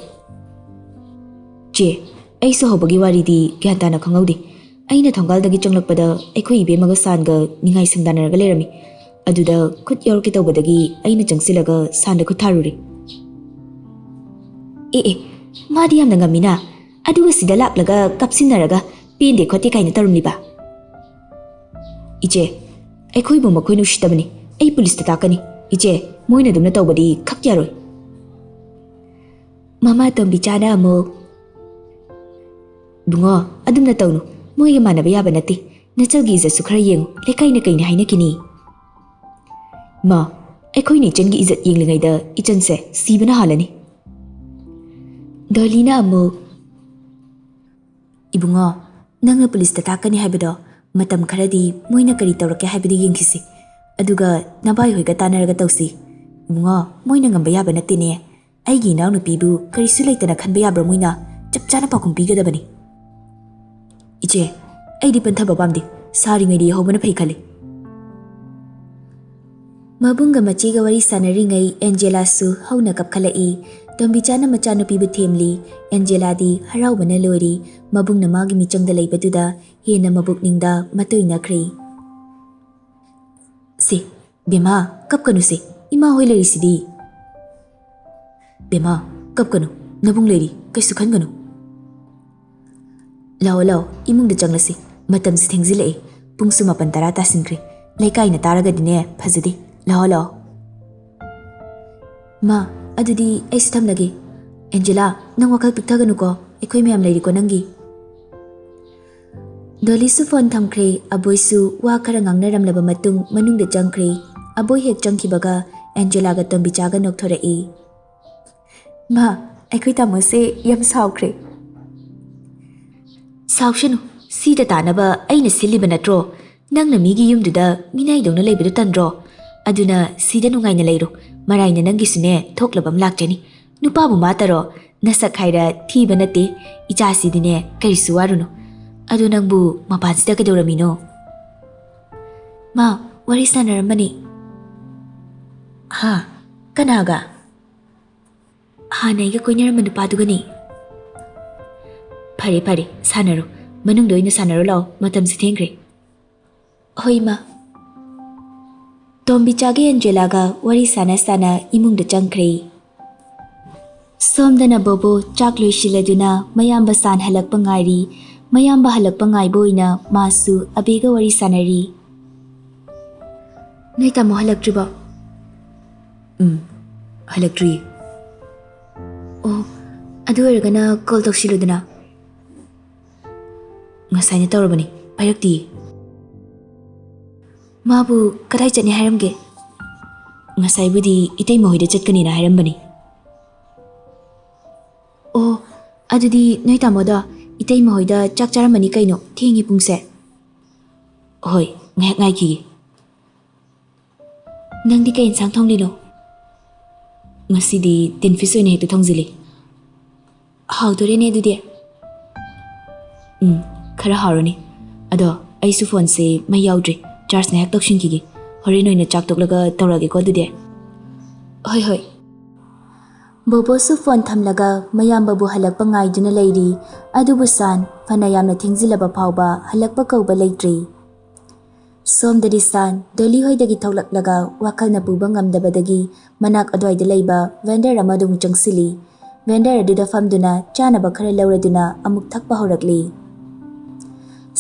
"ꯆꯦ, ꯑꯩꯁꯨ ꯍꯧꯕꯒꯤ ꯋꯥꯔꯤꯗꯤ ꯒ꯭ꯌꯥꯟ ꯇꯥꯅ ꯈꯪꯍꯧꯗꯦ꯫ ꯑꯩꯅ ꯊꯣꯡꯒꯥꯜꯗꯒꯤ ꯆꯪꯂꯛꯄꯗ ꯑꯩꯈꯣꯏ ꯏꯕꯦꯝꯃꯒ ꯁꯥꯟꯒ ꯅꯤꯡꯉꯥꯏ ꯁꯪꯗꯥꯅꯔꯒ ꯂꯩꯔꯝꯃꯤ꯫ ꯑꯗꯨꯗ ꯈꯨꯠ ꯌꯥꯎꯔꯛꯀꯦ ꯇꯧꯕꯗꯒꯤ ꯑꯩꯅ ꯆꯪꯁꯤꯜꯂꯒ ꯁꯥꯟꯗ ꯈꯨꯠ ꯊꯥꯔꯨꯔꯦ꯫" "ꯑꯦ ꯑꯦ, ꯃꯥꯗꯤ ꯌꯥꯝꯅ ꯉꯝꯃꯤꯅ꯫ ꯑꯗꯨꯒ ꯁꯤꯗ ꯂꯥꯛꯂꯒ ꯀꯥꯞꯁꯤꯟꯅꯔꯒ ꯄꯦꯟꯗꯦ ꯈꯣꯠꯇꯦ ꯀꯥꯏꯅ ꯇꯧꯔꯝꯂꯤꯕ?" "ꯏꯆꯦ, ꯑꯩꯈꯣꯏꯕꯨ ꯃꯈꯣꯏꯅ ꯎꯁꯤꯠꯇꯕꯅꯤ꯫ ꯑꯩ ꯄꯨꯂꯤꯁꯇ ꯇꯥꯛꯀꯅꯤ꯫ ꯏꯆꯦ, ꯃꯣꯏꯅ ꯑꯗꯨꯝꯅ ꯇꯧꯕꯗꯤ ꯈꯛ ꯌꯥꯔꯣꯏ꯫" ꯃꯃꯥ ꯇꯣꯝꯕꯤꯆꯥꯅ ꯑꯃꯨꯛ, "ꯏꯕꯨꯡꯉꯣ, ꯑꯗꯨꯝꯅ ꯇꯧꯅꯨ꯫ ꯃꯣꯏꯒ ꯃꯥꯟꯅꯕ ꯌꯥꯕ ꯅꯠꯇꯦ꯫ ꯅꯆꯜꯒꯤ ꯏꯖꯠꯁꯨ ꯈꯔ ꯌꯦꯡꯉꯨ꯫ ꯂꯩꯀꯥꯏꯅ ꯀꯩꯅ ꯍꯥꯏꯅꯈꯤꯅꯤ?" "ꯃꯥ, ꯑꯩꯈꯣꯏꯅ ꯏꯆꯟꯒꯤ ꯏꯖꯠ ꯌꯦꯡꯂꯤꯉꯩꯗ ꯏꯆꯟꯁꯦ ꯁꯤꯕꯅ ꯍꯥꯜꯂꯅꯤ꯫" ꯗꯣꯂꯤꯅ ꯑꯃꯨꯛ, "ꯏꯕꯨꯡꯉꯣ, ꯅꯪꯅ ꯄꯨꯂꯤꯁꯇ ꯇꯥꯛꯀꯅꯤ ꯍꯥꯏꯕꯗꯣ, ꯃꯇꯝ ꯈꯔꯗꯤ ꯃꯣꯏꯅ ꯀꯔꯤ ꯇꯧꯔꯛꯀꯦ ꯍꯥꯏꯕꯗꯨ ꯌꯦꯡꯈꯤꯁꯤ꯫ ꯑꯗꯨꯒ ꯅꯕꯥꯏ ꯍꯣꯏꯒ ꯇꯥꯟꯅꯔꯒ ꯇꯧꯁꯤ꯫ ꯏꯕꯨꯡꯉꯣ, ꯃꯣꯏꯅ ꯉꯝꯕ ꯌꯥꯕ ꯅꯠꯇꯦꯅꯦ꯫ ꯑꯩꯒꯤ ꯏꯅꯥꯎꯅꯨꯄꯤꯕꯨ ꯀꯔꯤꯁꯨ ꯂꯩꯇꯅ ꯈꯟꯕ ꯌꯥꯕ꯭ꯔꯥ ꯃꯣꯏꯅ? ꯆꯞ ꯆꯥꯅ ꯄꯥꯎꯈꯨꯝ ꯄꯤꯒꯗꯕꯅꯤ꯫" "ꯏꯆꯦ, ꯑꯩꯗꯤ ꯄꯟꯊꯕ ꯄꯥꯝꯗꯦ꯫ ꯁꯥꯔꯤꯉꯩꯗ ꯌꯧꯍꯧꯕꯅ ꯐꯩ ꯈꯜꯂꯤ꯫" ꯃꯕꯨꯡꯒ ꯃꯆꯦꯒ ꯋꯥꯔꯤ ꯁꯥꯟꯅꯔꯤꯉꯩ ꯑꯦꯟꯖꯦꯂꯥꯁꯨ ꯍꯧꯅ ꯀꯞꯈꯠꯂꯛꯏ꯫ ꯇꯣꯝꯕꯤꯆꯥꯅ ꯃꯆꯥꯅꯨꯄꯤꯕꯨ ꯊꯦꯝꯂꯤ꯫ ꯑꯦꯟꯖꯦꯂꯥꯗꯤ ꯍꯔꯥꯎꯕꯅ ꯂꯣꯏꯔꯤ꯫ ꯃꯕꯨꯡꯅ ꯃꯥꯒꯤ ꯃꯤꯆꯪꯗ ꯂꯩꯕꯗꯨꯗ ꯍꯦꯟꯅ ꯃꯕꯨꯛꯅꯤꯡꯗ ꯃꯇꯣꯏꯅꯈ꯭ꯔꯦ꯫ "ꯁꯦ, ꯕꯦꯝꯃ, ꯀꯞꯀꯅꯨꯁꯦ, ꯏꯃꯥ ꯍꯣꯏ ꯂꯩꯔꯤꯁꯤꯗꯤ꯫" "ꯕꯦꯝꯃ, ꯀꯞꯀꯅꯨ, ꯅꯕꯨꯡ ꯂꯩꯔꯤ, ꯀꯩꯁꯨ ꯈꯟꯒꯅꯨ꯫ ꯂꯥꯛꯑꯣ, ꯂꯥꯛꯑꯣ, ꯏꯃꯨꯡꯗ ꯆꯪꯂꯁꯤ꯫ ꯃꯇꯝꯁꯤ ꯊꯦꯡꯖꯤꯜꯂꯛꯑꯦ꯫ ꯄꯨꯡꯁꯨ ꯃꯥꯄꯟ ꯇꯔꯥ ꯇꯥꯁꯤꯟꯈ꯭ꯔꯦ꯫ ꯂꯩꯀꯥꯏꯅ ꯇꯥꯔꯒꯗꯤꯅꯦ ꯐꯖꯗꯦ꯫ ꯂꯥꯛꯑꯣ, ꯂꯥꯛꯑꯣ꯫" "ꯃꯥ, ꯑꯗꯨꯗꯤ ꯑꯩꯁꯨ ꯊꯝꯂꯒꯦ꯫ ꯑꯦꯟꯖꯦꯂꯥ, ꯅꯪ ꯋꯥꯈꯜ ꯄꯤꯛꯊꯒꯅꯨꯀꯣ, ꯑꯩꯈꯣꯏ ꯃꯌꯥꯝ ꯂꯩꯔꯤꯀꯣ ꯅꯪꯒꯤ꯫" ꯗꯣꯂꯤꯁꯨ ꯐꯣꯟ ꯊꯝꯈ꯭ꯔꯦ꯫ ꯑꯕꯣꯏꯁꯨ ꯋꯥ ꯈꯔ ꯉꯥꯡꯅꯔꯝꯂꯕ ꯃꯇꯨꯡ ꯃꯅꯨꯡꯗ ꯆꯪꯈ꯭ꯔꯦ꯫ ꯑꯕꯣꯏ ꯍꯦꯛ ꯆꯪꯈꯤꯕꯒ ꯑꯦꯟꯖꯦꯂꯥꯒ ꯇꯣꯝꯕꯤꯆꯥꯒ ꯅꯣꯛꯊꯣꯔꯛꯏ꯫ "ꯃꯥ, ꯑꯩꯈꯣꯏ ꯇꯥꯃꯣꯁꯦ ꯌꯥꯝ ꯁꯥꯎꯈ꯭ꯔꯦ꯫" "ꯁꯥꯎꯁꯅꯨ, ꯁꯤꯗ ꯇꯥꯅꯕ ꯑꯩꯅ ꯁꯤꯜꯂꯤꯕ ꯅꯠꯇ꯭ꯔꯣ? ꯅꯪꯅ ꯃꯤꯒꯤ ꯌꯨꯝꯗꯨꯗ ꯃꯤꯅꯥꯏꯗꯧꯅ ꯂꯩꯕꯗꯨ ꯇꯟꯗ꯭ꯔꯣ? ꯑꯗꯨꯅ ꯁꯤꯗ ꯅꯨꯡꯉꯥꯏꯅ ꯂꯩꯔꯣ꯫ ꯃꯔꯥꯏꯅ ꯅꯪꯒꯤꯁꯨꯅꯦ ꯊꯣꯛꯂꯕ ꯑꯃ ꯂꯥꯛꯆꯅꯤ꯫ ꯅꯨꯄꯥꯕꯨ ꯃꯥ ꯇꯔꯣ? ꯅꯁꯛ ꯍꯥꯏꯔ ꯊꯤꯕ ꯅꯠꯇꯦ꯫ ꯏꯆꯥꯁꯤꯗꯤꯅꯦ ꯀꯔꯤꯁꯨ ꯋꯥꯔꯨꯅꯨ꯫ ꯑꯗꯨ ꯅꯪꯕꯨ ꯃꯄꯥꯟꯁꯤꯗ ꯀꯩꯗꯧꯔꯝꯃꯤꯅꯣ?" "ꯃꯥ, ꯋꯥꯔꯤ ꯁꯥꯟꯅꯔꯝꯕꯅꯤ꯫" "ꯍꯥ? ꯀꯅꯥꯒ?" "ꯍꯥꯟꯅ ꯑꯩꯒ ꯀꯣꯏꯅꯔꯝꯕ ꯅꯨꯄꯥꯗꯨꯒꯅꯤ꯫" "ꯐꯔꯦ, ꯐꯔꯦ, ꯁꯥꯟꯅꯔꯣ꯫ ꯃꯅꯨꯡꯗ ꯑꯣꯏꯅ ꯁꯥꯟꯅꯔꯣ ꯂꯥꯛꯑꯣ, ꯃꯇꯝꯁꯨ ꯊꯦꯡꯈ꯭ꯔꯦ꯫" "ꯍꯣꯏ, ꯏꯃꯥ꯫" ꯇꯣꯝꯕꯤꯆꯥꯒ ꯑꯦꯟꯖꯦꯂꯥꯒ ꯋꯥꯔꯤ ꯁꯥꯟꯅ ꯁꯥꯟꯅ ꯏꯃꯨꯡꯗ ꯆꯪꯈ꯭ꯔꯦ꯫ ꯁꯣꯝꯗꯅ ꯕꯣꯕꯣ ꯆꯥꯛ ꯂꯣꯏꯁꯤꯜꯂꯗꯨꯅ ꯃꯌꯥꯝꯕ ꯁꯥꯟ ꯍꯜꯂꯛꯄ ꯉꯥꯏꯔꯤ꯫ ꯃꯌꯥꯝꯕ ꯍꯜꯂꯛꯄ ꯉꯥꯏꯕ ꯑꯣꯏꯅ ꯃꯥꯁꯨ ꯑꯕꯦꯒ ꯋꯥꯔꯤ ꯁꯥꯟꯅꯔꯤ꯫ "ꯅꯣꯏ ꯇꯥꯃꯣ ꯍꯜꯂꯛꯇ꯭ꯔꯤꯕꯣ?" "ꯎꯝ, ꯍꯜꯂꯛꯇ꯭ꯔꯤ꯫" "ꯑꯣ, ꯑꯗꯨ ꯑꯣꯏꯔꯒꯅ ꯀꯣꯜ ꯇꯧꯁꯤꯜꯂꯨꯗꯅ꯫" "ꯉꯁꯥꯏꯅ ꯇꯧꯔꯕꯅꯤ, ꯄꯥꯏꯔꯛꯇꯤꯌꯦ꯫" "ꯃꯥꯕꯨ ꯀꯗꯥꯏ ꯆꯠꯅꯤ ꯍꯥꯏꯔꯝꯒꯦ?" "ꯉꯁꯥꯏꯕꯨꯗꯤ ꯏꯇꯩꯃ ꯍꯣꯏꯗ ꯆꯠꯀꯅꯤꯅ ꯍꯥꯏꯔꯝꯕꯅꯤ꯫" "ꯑꯣ, ꯑꯗꯨꯗꯤ ꯅꯣꯏ ꯇꯥꯃꯣꯗꯣ ꯏꯇꯩꯃ ꯍꯣꯏꯗ ꯆꯥꯛ ꯆꯥꯔꯝꯃꯅꯤ ꯀꯩꯅꯣ, ꯊꯦꯡꯉꯤ ꯄꯨꯡꯁꯦ꯫" "ꯍꯣꯏ, ꯉꯥꯏꯍꯥꯛ ꯉꯥꯏꯈꯤꯒꯦ꯫" "ꯅꯪꯗꯤ ꯀꯩ ꯏꯟꯁꯥꯡ ꯊꯣꯡꯂꯤꯅꯣ?" "ꯉꯁꯤꯗꯤ ꯇꯤꯟ ꯐꯤꯁ ꯑꯣꯏꯅ ꯍꯦꯛꯇ ꯊꯣꯡꯖꯤꯜꯂꯤ꯫" "ꯍꯥꯎꯗꯣꯔꯦꯅꯦ ꯑꯗꯨꯗꯤ꯫" "ꯎꯝ, ꯈꯔ ꯍꯥꯎꯔꯅꯤ꯫ ꯑꯗꯣ ꯑꯩꯁꯨ ꯐꯣꯟꯁꯦ ꯃꯩ ꯌꯥꯎꯗ꯭ꯔꯦ, ꯆꯥꯔꯖ ꯉꯥꯏꯍꯥꯛ ꯇꯧꯁꯤꯟꯈꯤꯒꯦ꯫ ꯍꯣꯔꯦꯟ ꯑꯣꯏꯅ ꯆꯥꯛ ꯇꯣꯛꯂꯒ ꯇꯧꯔꯛꯑꯒꯦꯀꯣ ꯑꯗꯨꯗꯤ꯫" "ꯍꯣꯏ, ꯍꯣꯏ꯫" ꯕꯣꯕꯣꯁꯨ ꯐꯣꯟ ꯊꯝꯂꯒ ꯃꯌꯥꯝꯕꯕꯨ ꯍꯜꯂꯛꯄ ꯉꯥꯏꯗꯨꯅ ꯂꯩꯔꯤ꯫ ꯑꯗꯨꯕꯨ ꯁꯥꯟ ꯐꯅ ꯌꯥꯝꯅ ꯊꯦꯡꯖꯤꯜꯂꯕ ꯐꯥꯎꯕ ꯍꯜꯂꯛꯄ ꯀꯧꯕ ꯂꯩꯇ꯭ꯔꯤ꯫ ꯁꯣꯝꯗꯗꯤ ꯁꯥꯟ ꯗꯣꯂꯤ ꯍꯣꯏꯗꯒꯤ ꯊꯣꯛꯂꯛꯂꯒ ꯋꯥꯈꯜꯅ ꯄꯨꯕ ꯉꯝꯗꯕꯗꯒꯤ ꯃꯅꯥꯛ ꯑꯗꯨꯋꯥꯏꯗ ꯂꯩꯕ ꯚꯦꯟꯗꯔ ꯑꯃꯗ ꯑꯃꯨꯛ ꯆꯪꯁꯤꯜꯂꯤ꯫ ꯚꯦꯟꯗꯔ ꯑꯗꯨꯗ ꯐꯝꯗꯨꯅ ꯆꯥꯅꯕ ꯈꯔ ꯂꯧꯔꯗꯨꯅ ꯑꯃꯨꯛ ꯊꯛꯄ ꯍꯧꯔꯛꯂꯤ꯫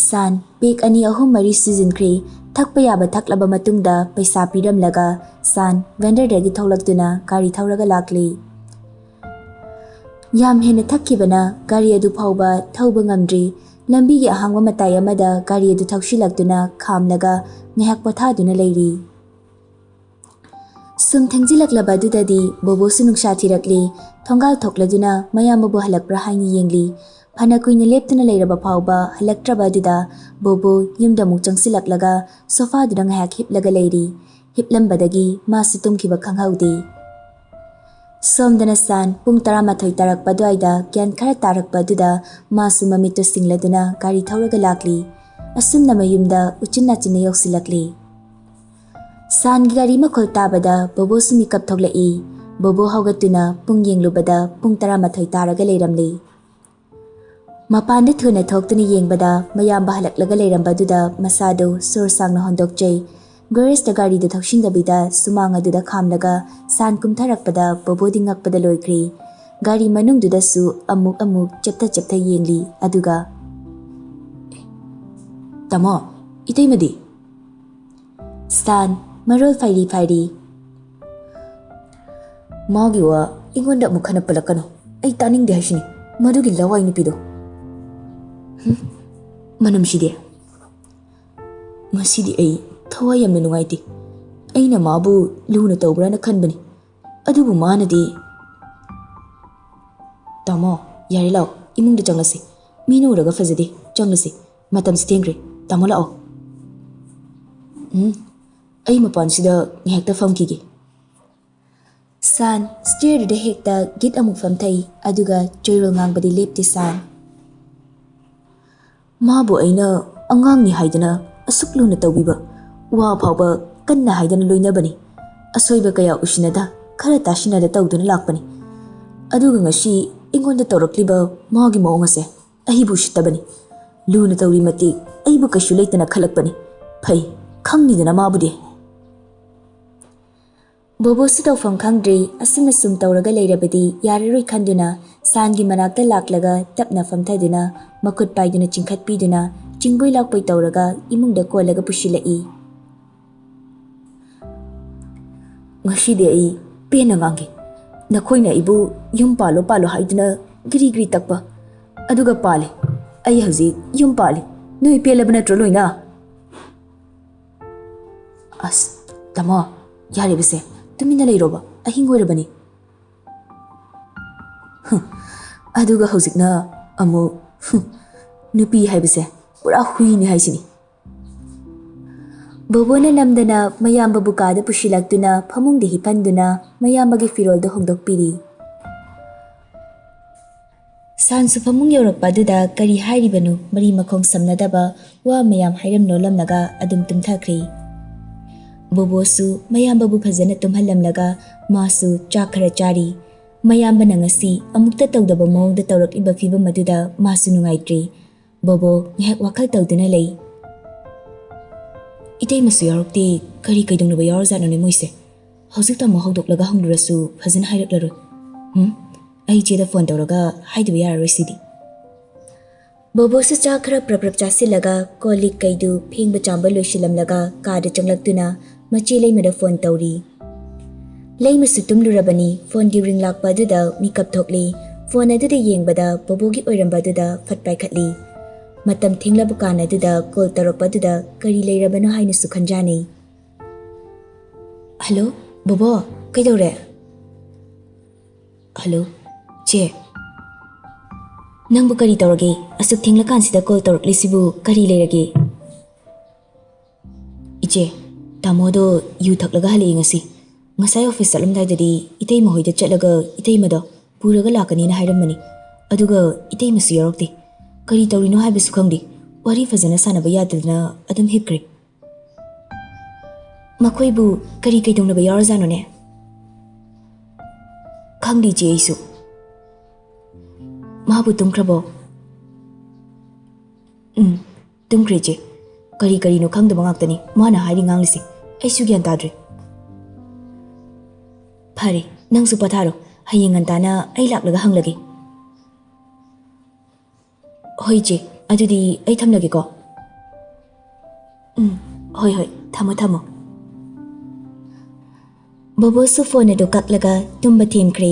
ꯁꯥꯟ ꯄꯦꯛ ꯑꯅꯤ ꯑꯍꯨꯝ ꯃꯔꯤ ꯁꯨꯖꯤꯟꯈ꯭ꯔꯦ꯫ ꯊꯛꯄ ꯌꯥꯕ ꯊꯛꯂꯕ ꯃꯇꯨꯡꯗ ꯄꯩꯁꯥ ꯄꯤꯔꯝꯂꯒ ꯁꯥꯟ ꯚꯦꯟꯗꯔꯗꯒꯤ ꯊꯣꯛꯂꯛꯇꯨꯅ ꯒꯥꯔꯤ ꯊꯧꯔꯒ ꯂꯥꯛꯂꯤ꯫ ꯌꯥꯝ ꯍꯦꯟꯅ ꯊꯛꯈꯤꯕꯅ ꯒꯥꯔꯤ ꯑꯗꯨ ꯐꯥꯎꯕ ꯊꯧꯕ ꯉꯝꯗ꯭ꯔꯤ꯫ ꯂꯝꯕꯤꯒꯤ ꯑꯍꯥꯡꯕ ꯃꯇꯥꯏ ꯑꯃꯗ ꯒꯥꯔꯤ ꯑꯗꯨ ꯊꯧꯁꯤꯜꯂꯛꯇꯨꯅ ꯈꯥꯝꯂꯒ ꯉꯥꯏꯍꯥꯛ ꯄꯣꯊꯥꯗꯨꯅ ꯂꯩꯔꯤ꯫ ꯁꯨꯝ ꯊꯦꯡꯖꯤꯜꯂꯛꯂꯕ ꯑꯗꯨꯗꯗꯤ ꯕꯣꯕꯣꯁꯨ ꯅꯨꯡꯁꯥ ꯊꯤꯔꯛꯂꯤ꯫ ꯊꯣꯡꯒꯥꯜ ꯊꯣꯛꯂꯗꯨꯅ ꯃꯌꯥꯝꯕꯕꯨ ꯍꯜꯂꯛꯄ꯭ꯔꯥ ꯍꯥꯏꯅ ꯌꯦꯡꯂꯤ꯫ ꯐꯅ ꯀꯨꯏꯅ ꯂꯦꯞꯇꯨꯅ ꯂꯩꯔꯕ ꯐꯥꯎꯕ ꯍꯜꯂꯛꯇ꯭ꯔꯕ ꯑꯗꯨꯗ ꯕꯣꯕꯣ ꯌꯨꯝꯗ ꯑꯃꯨꯛ ꯆꯪꯁꯤꯜꯂꯛꯂꯒ ꯁꯣꯐꯥꯗꯨꯗ ꯉꯥꯏꯍꯥꯛ ꯍꯤꯞꯂꯒ ꯂꯩꯔꯤ꯫ ꯍꯤꯞꯂꯝꯕꯗꯒꯤ ꯃꯥꯁꯨ ꯇꯨꯝꯈꯤꯕ ꯈꯪꯍꯧꯗꯦ꯫ ꯁꯣꯝꯗꯅ ꯁꯥꯟ ꯄꯨꯡ ꯇꯔꯥꯃꯥꯊꯣꯏ ꯇꯥꯔꯛꯄ ꯑꯗꯨꯋꯥꯏꯗ ꯒ꯭ꯌꯥꯟ ꯈꯔ ꯇꯥꯔꯛꯄ ꯑꯗꯨꯗ ꯃꯥꯁꯨ ꯃꯃꯤꯠꯇꯨ ꯁꯤꯡꯂꯗꯨꯅ ꯒꯥꯔꯤ ꯊꯧꯔꯒ ꯂꯥꯛꯂꯤ꯫ ꯑꯁꯨꯝꯅ ꯃꯌꯨꯝꯗ ꯎꯆꯤꯟ ꯅꯥꯆꯤꯟꯅ ꯌꯧꯁꯤꯜꯂꯛꯂꯤ꯫ ꯁꯥꯟꯒꯤ ꯒꯥꯔꯤ ꯃꯈꯣꯜ ꯇꯥꯕꯗ ꯕꯣꯕꯣꯁꯨ ꯃꯤꯀꯞ ꯊꯣꯛꯂꯛꯏ꯫ ꯕꯣꯕꯣ ꯍꯧꯒꯠꯇꯨꯅ ꯄꯨꯡ ꯌꯦꯡꯂꯨꯕꯗ ꯄꯨꯡ ꯇꯔꯥꯃꯥꯊꯣꯏ ꯇꯥꯔꯒ ꯂꯩꯔꯝꯂꯤ꯫ ꯃꯄꯥꯟꯗ ꯊꯨꯅ ꯊꯣꯛꯇꯨꯅ ꯌꯦꯡꯕꯗ ꯃꯌꯥꯝꯕ ꯍꯜꯂꯛꯂꯒ ꯂꯩꯔꯝꯕꯗꯨꯗ ꯃꯁꯥꯗꯨ ꯁꯣꯔ ꯁꯥꯡꯅ ꯍꯣꯟꯗꯣꯛꯆꯩ꯫ ꯒ꯭ꯔꯦꯁꯇ ꯒꯥꯔꯤꯗꯨ ꯊꯧꯁꯤꯟꯗꯕꯤꯗ ꯁꯨꯃꯥꯡ ꯑꯗꯨꯗ ꯈꯥꯝꯂꯒ ꯁꯥꯟ ꯀꯨꯝꯊꯔꯛꯄꯗ ꯕꯣꯕꯣꯗꯤ ꯉꯛꯄꯗ ꯂꯣꯏꯈ꯭ꯔꯦ꯫ ꯒꯥꯔꯤ ꯃꯅꯨꯡꯗꯨꯗꯁꯨ ꯑꯃꯨꯛ ꯑꯃꯨꯛ ꯆꯦꯞꯊ ꯆꯦꯞꯊ ꯌꯦꯡꯂꯤ꯫ ꯑꯗꯨꯒ, "ꯇꯥꯃꯣ, ꯏꯇꯩꯃꯗꯤ?" ꯁꯥꯟ ꯃꯔꯣꯜ ꯐꯥꯏꯔꯤ ꯐꯥꯏꯔꯤ꯫ "ꯃꯥꯒꯤ ꯋꯥ ꯑꯩꯉꯣꯟꯗ ꯑꯃꯨꯛ ꯍꯟꯅ ꯄꯜꯂꯛꯀꯅꯨ꯫ ꯑꯩ ꯇꯥꯅꯤꯡꯗꯦ ꯍꯥꯏꯁꯤꯅꯤ ꯃꯗꯨꯒꯤ ꯂꯋꯥꯏ ꯅꯨꯄꯤꯗꯣ꯫ ꯍꯨꯝ, ꯃꯅꯝꯁꯤꯗꯤ꯫ ꯉꯁꯤꯗꯤ ꯑꯩ ꯊꯋꯥꯏ ꯌꯥꯝꯅ ꯅꯨꯡꯉꯥꯏꯇꯦ꯫ ꯑꯩꯅ ꯃꯥꯕꯨ ꯂꯨꯅ ꯇꯧꯕ꯭ꯔꯥꯅ ꯈꯟꯕꯅꯤ, ꯑꯗꯨꯕꯨ ꯃꯥꯅꯗꯤ꯫" "ꯇꯥꯃꯣ, ꯌꯥꯔꯦ, ꯂꯥꯛꯑꯣ, ꯏꯃꯨꯡꯗ ꯆꯪꯂꯁꯤ꯫ ꯃꯤꯅ ꯎꯔꯒ ꯐꯖꯗꯦ, ꯆꯪꯂꯁꯤ꯫ ꯃꯇꯝꯁꯤ ꯊꯦꯡꯈ꯭ꯔꯦ꯫ ꯇꯥꯃꯣ, ꯂꯥꯛꯑꯣ꯫" "ꯎꯝ, ꯑꯩ ꯃꯄꯥꯟꯁꯤꯗ ꯉꯥꯏꯍꯥꯛꯇ ꯐꯝꯈꯤꯒꯦ꯫" ꯁꯥꯟ ꯁ꯭ꯇꯤꯌꯔꯗꯨꯗ ꯍꯦꯛꯇ ꯒꯤꯠ ꯑꯃꯨꯛ ꯐꯝꯊꯩ, ꯑꯗꯨꯒ ꯆꯣꯏꯔꯣꯜ ꯉꯥꯡꯕꯗꯤ ꯂꯦꯞꯇꯦ ꯁꯥꯟ꯫ "ꯃꯥꯕꯨ ꯑꯩꯅ ꯑꯉꯥꯡꯅꯤ ꯍꯥꯏꯗꯅ ꯑꯁꯨꯛ ꯂꯨꯅ ꯇꯧꯕꯤꯕ, ꯋꯥ ꯐꯥꯎꯕ ꯀꯟꯅ ꯍꯥꯏꯗꯅ ꯂꯣꯏꯅꯕꯅꯤ꯫ ꯑꯁꯣꯏꯕ ꯀꯌꯥ ꯎꯁꯤꯟꯅꯗ ꯈꯔ ꯇꯥꯁꯤꯟꯅꯗ ꯇꯧꯗꯨꯅ ꯂꯥꯛꯄꯅꯤ꯫ ꯑꯗꯨꯒ ꯉꯁꯤ ꯑꯩꯉꯣꯟꯗ ꯇꯧꯔꯛꯂꯤꯕ ꯃꯥꯒꯤ ꯃꯑꯣꯡ ꯑꯁꯦ ꯑꯩꯕꯨ ꯎꯁꯤꯠꯇꯕꯅꯤ꯫ ꯂꯨꯅ ꯇꯧꯔꯤ ꯃꯇꯤꯛ ꯑꯩꯕꯨ ꯀꯩꯁꯨ ꯂꯩꯇꯅ ꯈꯜꯂꯛꯄꯅꯤ꯫ ꯐꯩ, ꯈꯪꯅꯤꯗꯅ ꯃꯥꯕꯨꯗꯤ꯫ ꯕꯣꯕꯣꯁꯨ ꯇꯧꯐꯝ ꯈꯪꯗ꯭ꯔꯦ꯫ ꯑꯁꯨꯝꯅ ꯁꯨꯝ ꯇꯧꯔꯒ ꯂꯩꯔꯕꯗꯤ ꯌꯥꯔꯔꯣꯏ ꯈꯟꯗꯨꯅ ꯁꯥꯟꯒꯤ ꯃꯅꯥꯛꯇ ꯂꯥꯛꯂꯒ ꯇꯞꯅ ꯐꯝꯊꯗꯨꯅ ꯃꯈꯨꯠ ꯄꯥꯏꯗꯨꯅ ꯆꯤꯡꯈꯠꯄꯤꯗꯨꯅ ꯆꯤꯡꯕꯣꯏ ꯂꯥꯛꯄꯣꯏ ꯇꯧꯔꯒ ꯏꯃꯨꯡꯗ ꯀꯣꯜꯂꯒ ꯄꯨꯁꯤꯜꯂꯛꯏ꯫ "ꯉꯁꯤꯗꯤ ꯑꯩ ꯄꯦꯟꯅ ꯉꯥꯡꯒꯦ꯫ ꯅꯈꯣꯏꯅ ꯑꯩꯕꯨ ꯌꯨꯝ ꯄꯥꯜꯂꯣ ꯄꯥꯜꯂꯣ ꯍꯥꯏꯗꯨꯅ ꯒꯤꯔꯤ ꯒꯤꯔꯤ ꯇꯛꯄ꯫ ꯑꯗꯨꯒ ꯄꯥꯜꯂꯦ꯫ ꯑꯩ ꯍꯧꯖꯤꯛ ꯌꯨꯝ ꯄꯥꯜꯂꯤ꯫ ꯅꯣꯏ ꯄꯦꯜꯂꯕ ꯅꯠꯇ꯭ꯔꯣ ꯂꯣꯏꯅ?" "ꯑꯁ, ꯇꯥꯃꯣ, ꯌꯥꯔꯦꯕꯁꯦ, ꯇꯨꯃꯤꯟꯅ ꯂꯩꯔꯣꯕ, ꯑꯍꯤꯡ ꯑꯣꯏꯔꯕꯅꯤ꯫" ꯍꯨꯝ, ꯑꯗꯨꯒ ꯍꯧꯖꯤꯛꯅ ꯑꯃꯨꯛ, ꯍꯨꯝ, ꯅꯨꯄꯤ ꯍꯥꯏꯕꯁꯦ ꯄꯨꯔꯥ ꯍꯨꯏꯅꯤ ꯍꯥꯏꯁꯤꯅꯤ꯫ ꯕꯣꯕꯣꯅ ꯅꯝꯗꯅ ꯃꯌꯥꯝꯕꯕꯨ ꯀꯥꯗ ꯄꯨꯁꯤꯜꯂꯛꯇꯨꯅ ꯐꯃꯨꯡꯗ ꯍꯤꯞꯍꯟꯗꯨꯅ ꯃꯌꯥꯝꯕꯒꯤ ꯐꯤꯔꯣꯜꯗꯨ ꯍꯣꯡꯗꯣꯛꯄꯤꯔꯤ꯫ ꯁꯥꯟꯁꯨ ꯐꯃꯨꯡ ꯌꯧꯔꯛꯄ ꯑꯗꯨꯗ ꯀꯔꯤ ꯍꯥꯏꯔꯤꯕꯅꯣ ꯃꯔꯤ ꯃꯈꯣꯡ ꯁꯝꯅꯗꯕ ꯋꯥ ꯃꯌꯥꯝ ꯍꯥꯏꯔꯝ ꯂꯣꯜꯂꯝꯂꯒ ꯑꯗꯨꯝ ꯇꯨꯝꯊꯈ꯭ꯔꯦ꯫ ꯕꯣꯕꯣꯁꯨ ꯃꯌꯥꯝꯕꯕꯨ ꯐꯖꯅ ꯇꯨꯝꯍꯜꯂꯝꯂꯒ ꯃꯥꯁꯨ ꯆꯥꯛ ꯈꯔ ꯆꯥꯔꯤ꯫ ꯃꯌꯥꯝꯕꯅ ꯉꯁꯤ ꯑꯃꯨꯛꯇ ꯇꯧꯗꯕ ꯃꯑꯣꯡꯗ ꯇꯧꯔꯛꯂꯤꯕ ꯐꯤꯕꯝ ꯑꯗꯨꯗ ꯃꯥꯁꯨ ꯅꯨꯡꯉꯥꯏꯇ꯭ꯔꯦ꯫ ꯕꯣꯕꯣ ꯉꯥꯏꯍꯥꯛ ꯋꯥꯈꯜ ꯇꯧꯗꯨꯅ ꯂꯩ꯫ "ꯏꯇꯩꯃꯁꯨ ꯌꯥꯎꯔꯛꯇꯦ, ꯀꯔꯤ ꯀꯩꯗꯧꯅꯕ ꯌꯥꯎꯔꯖꯥꯠꯅꯣꯅꯦ ꯃꯣꯏꯁꯦ? ꯍꯧꯖꯤꯛꯇ ꯑꯃꯨꯛ ꯍꯧꯗꯣꯛꯂꯒ ꯍꯪꯂꯨꯔꯁꯨ ꯐꯖꯅ ꯍꯥꯏꯔꯛꯂꯔꯣꯏ꯫ ꯍꯨꯝ, ꯑꯩ ꯏꯆꯦꯗ ꯐꯣꯟ ꯇꯧꯔꯒ ꯍꯥꯏꯗꯕ ꯌꯥꯔꯔꯣꯏ ꯁꯤꯗꯤ꯫" ꯕꯣꯕꯣꯁꯨ ꯆꯥ ꯈꯔ ꯄ꯭ꯔꯞ ꯄ꯭ꯔꯞ ꯆꯥꯁꯤꯜꯂꯒ ꯀꯣꯜ ꯂꯤꯛ ꯀꯩꯗꯨ ꯐꯦꯡꯕ ꯆꯥꯝꯕ ꯂꯣꯏꯁꯤꯜꯂꯝꯂꯒ ꯀꯥꯗ ꯆꯪꯂꯛꯇꯨꯅ ꯃꯆꯦ ꯂꯩꯃꯗ ꯐꯣꯟ ꯇꯧꯔꯤ꯫ ꯂꯩꯃꯁꯨ ꯇꯨꯝꯂꯨꯔꯕꯅꯤ꯫ ꯐꯣꯟꯒꯤ ꯔꯤꯡ ꯂꯥꯛꯄ ꯑꯗꯨꯗ ꯃꯤꯀꯞ ꯊꯣꯛꯂꯤ꯫ ꯐꯣꯟ ꯑꯗꯨꯗ ꯌꯦꯡꯕꯗ ꯕꯣꯕꯣꯒꯤ ꯑꯣꯏꯔꯝꯕ ꯑꯗꯨꯗ ꯐꯠ ꯄꯥꯏꯈꯠꯂꯤ꯫ ꯃꯇꯝ ꯊꯦꯡꯂꯕ ꯀꯥꯟ ꯑꯗꯨꯗ ꯀꯣꯜ ꯇꯧꯔꯛꯄ ꯑꯗꯨꯗ ꯀꯔꯤ ꯂꯩꯔꯕꯅꯣ ꯍꯥꯏꯅꯁꯨ ꯈꯟꯖꯥꯅꯩ꯫ "ꯍꯜꯂꯣ, ꯕꯣꯕꯣ, ꯀꯩꯗꯧꯔꯦ?" "ꯍꯜꯂꯣ, ꯆꯦ꯫ ꯅꯪꯕꯨ ꯀꯔꯤ ꯇꯧꯔꯒꯦ? ꯑꯁꯨꯛ ꯊꯦꯡꯂꯀꯥꯟꯁꯤꯗ ꯀꯣꯜ ꯇꯧꯔꯛꯂꯤꯁꯤꯕꯨ ꯀꯔꯤ ꯂꯩꯔꯒꯦ?" "ꯏꯆꯦ, ꯇꯥꯃꯣꯗꯣ ꯌꯨ ꯊꯛꯂꯒ ꯍꯜꯂꯛꯏ ꯉꯁꯤ꯫ ꯉꯁꯥꯏ ꯑꯣꯐꯤꯁ ꯆꯠꯂꯝꯗꯥꯏꯗꯗꯤ ꯏꯇꯩꯃ ꯍꯣꯏꯗ ꯆꯠꯂꯒ ꯏꯇꯩꯃꯗꯣ ꯄꯨꯔꯒ ꯂꯥꯛꯀꯅꯤꯅ ꯍꯥꯏꯔꯝꯕꯅꯤ꯫ ꯑꯗꯨꯒ ꯏꯇꯩꯃꯁꯨ ꯌꯥꯎꯔꯛꯇꯦ꯫ ꯀꯔꯤ ꯇꯧꯔꯤꯅꯣ ꯍꯥꯏꯕꯁꯨ ꯈꯪꯗꯦ꯫ ꯋꯥꯔꯤ ꯐꯖꯅ ꯁꯥꯟꯅꯕ ꯌꯥꯗꯗꯅ ꯑꯗꯨꯝ ꯍꯤꯞꯈ꯭ꯔꯦ꯫" "ꯃꯈꯣꯏꯕꯨ ꯀꯔꯤ ꯀꯩꯗꯧꯅꯕ ꯌꯥꯎꯔꯖꯥꯠꯅꯣꯅꯦ?" "ꯈꯪꯗꯦ ꯏꯆꯦ ꯑꯩꯁꯨ꯫" "ꯃꯥꯕꯨ ꯇꯨꯝꯈ꯭ꯔꯕꯣ?" "ꯎꯝ, ꯇꯨꯝꯈ꯭ꯔꯦ ꯏꯆꯦ꯫ ꯀꯔꯤ ꯀꯔꯤꯅꯣ ꯈꯪꯗꯕ ꯉꯥꯛꯇꯅꯤ ꯃꯥꯅ ꯍꯥꯏꯔꯤ ꯉꯥꯡꯂꯤꯁꯦ꯫ ꯑꯩꯁꯨ ꯒ꯭ꯌꯥꯟ ꯇꯥꯗ꯭ꯔꯦ꯫ ꯐꯔꯦ, ꯅꯪꯁꯨ ꯄꯣꯊꯥꯔꯣ, ꯍꯌꯦꯡ ꯉꯟꯇꯥꯅ ꯑꯩ ꯂꯥꯛꯂꯒ ꯍꯪꯂꯒꯦ꯫ ꯍꯣꯏ ꯏꯆꯦ, ꯑꯗꯨꯗꯤ ꯑꯩ ꯊꯝꯂꯒꯦꯀꯣ꯫ ꯎꯝ, ꯍꯣꯏ ꯍꯣꯏ, ꯊꯝꯃꯣ ꯊꯝꯃꯣ꯫ ꯕꯣꯕꯣꯁꯨ ꯐꯣꯟ ꯑꯗꯨ ꯀꯛꯂꯒ ꯇꯨꯝꯕ ꯊꯦꯝꯈ꯭ꯔꯦ꯫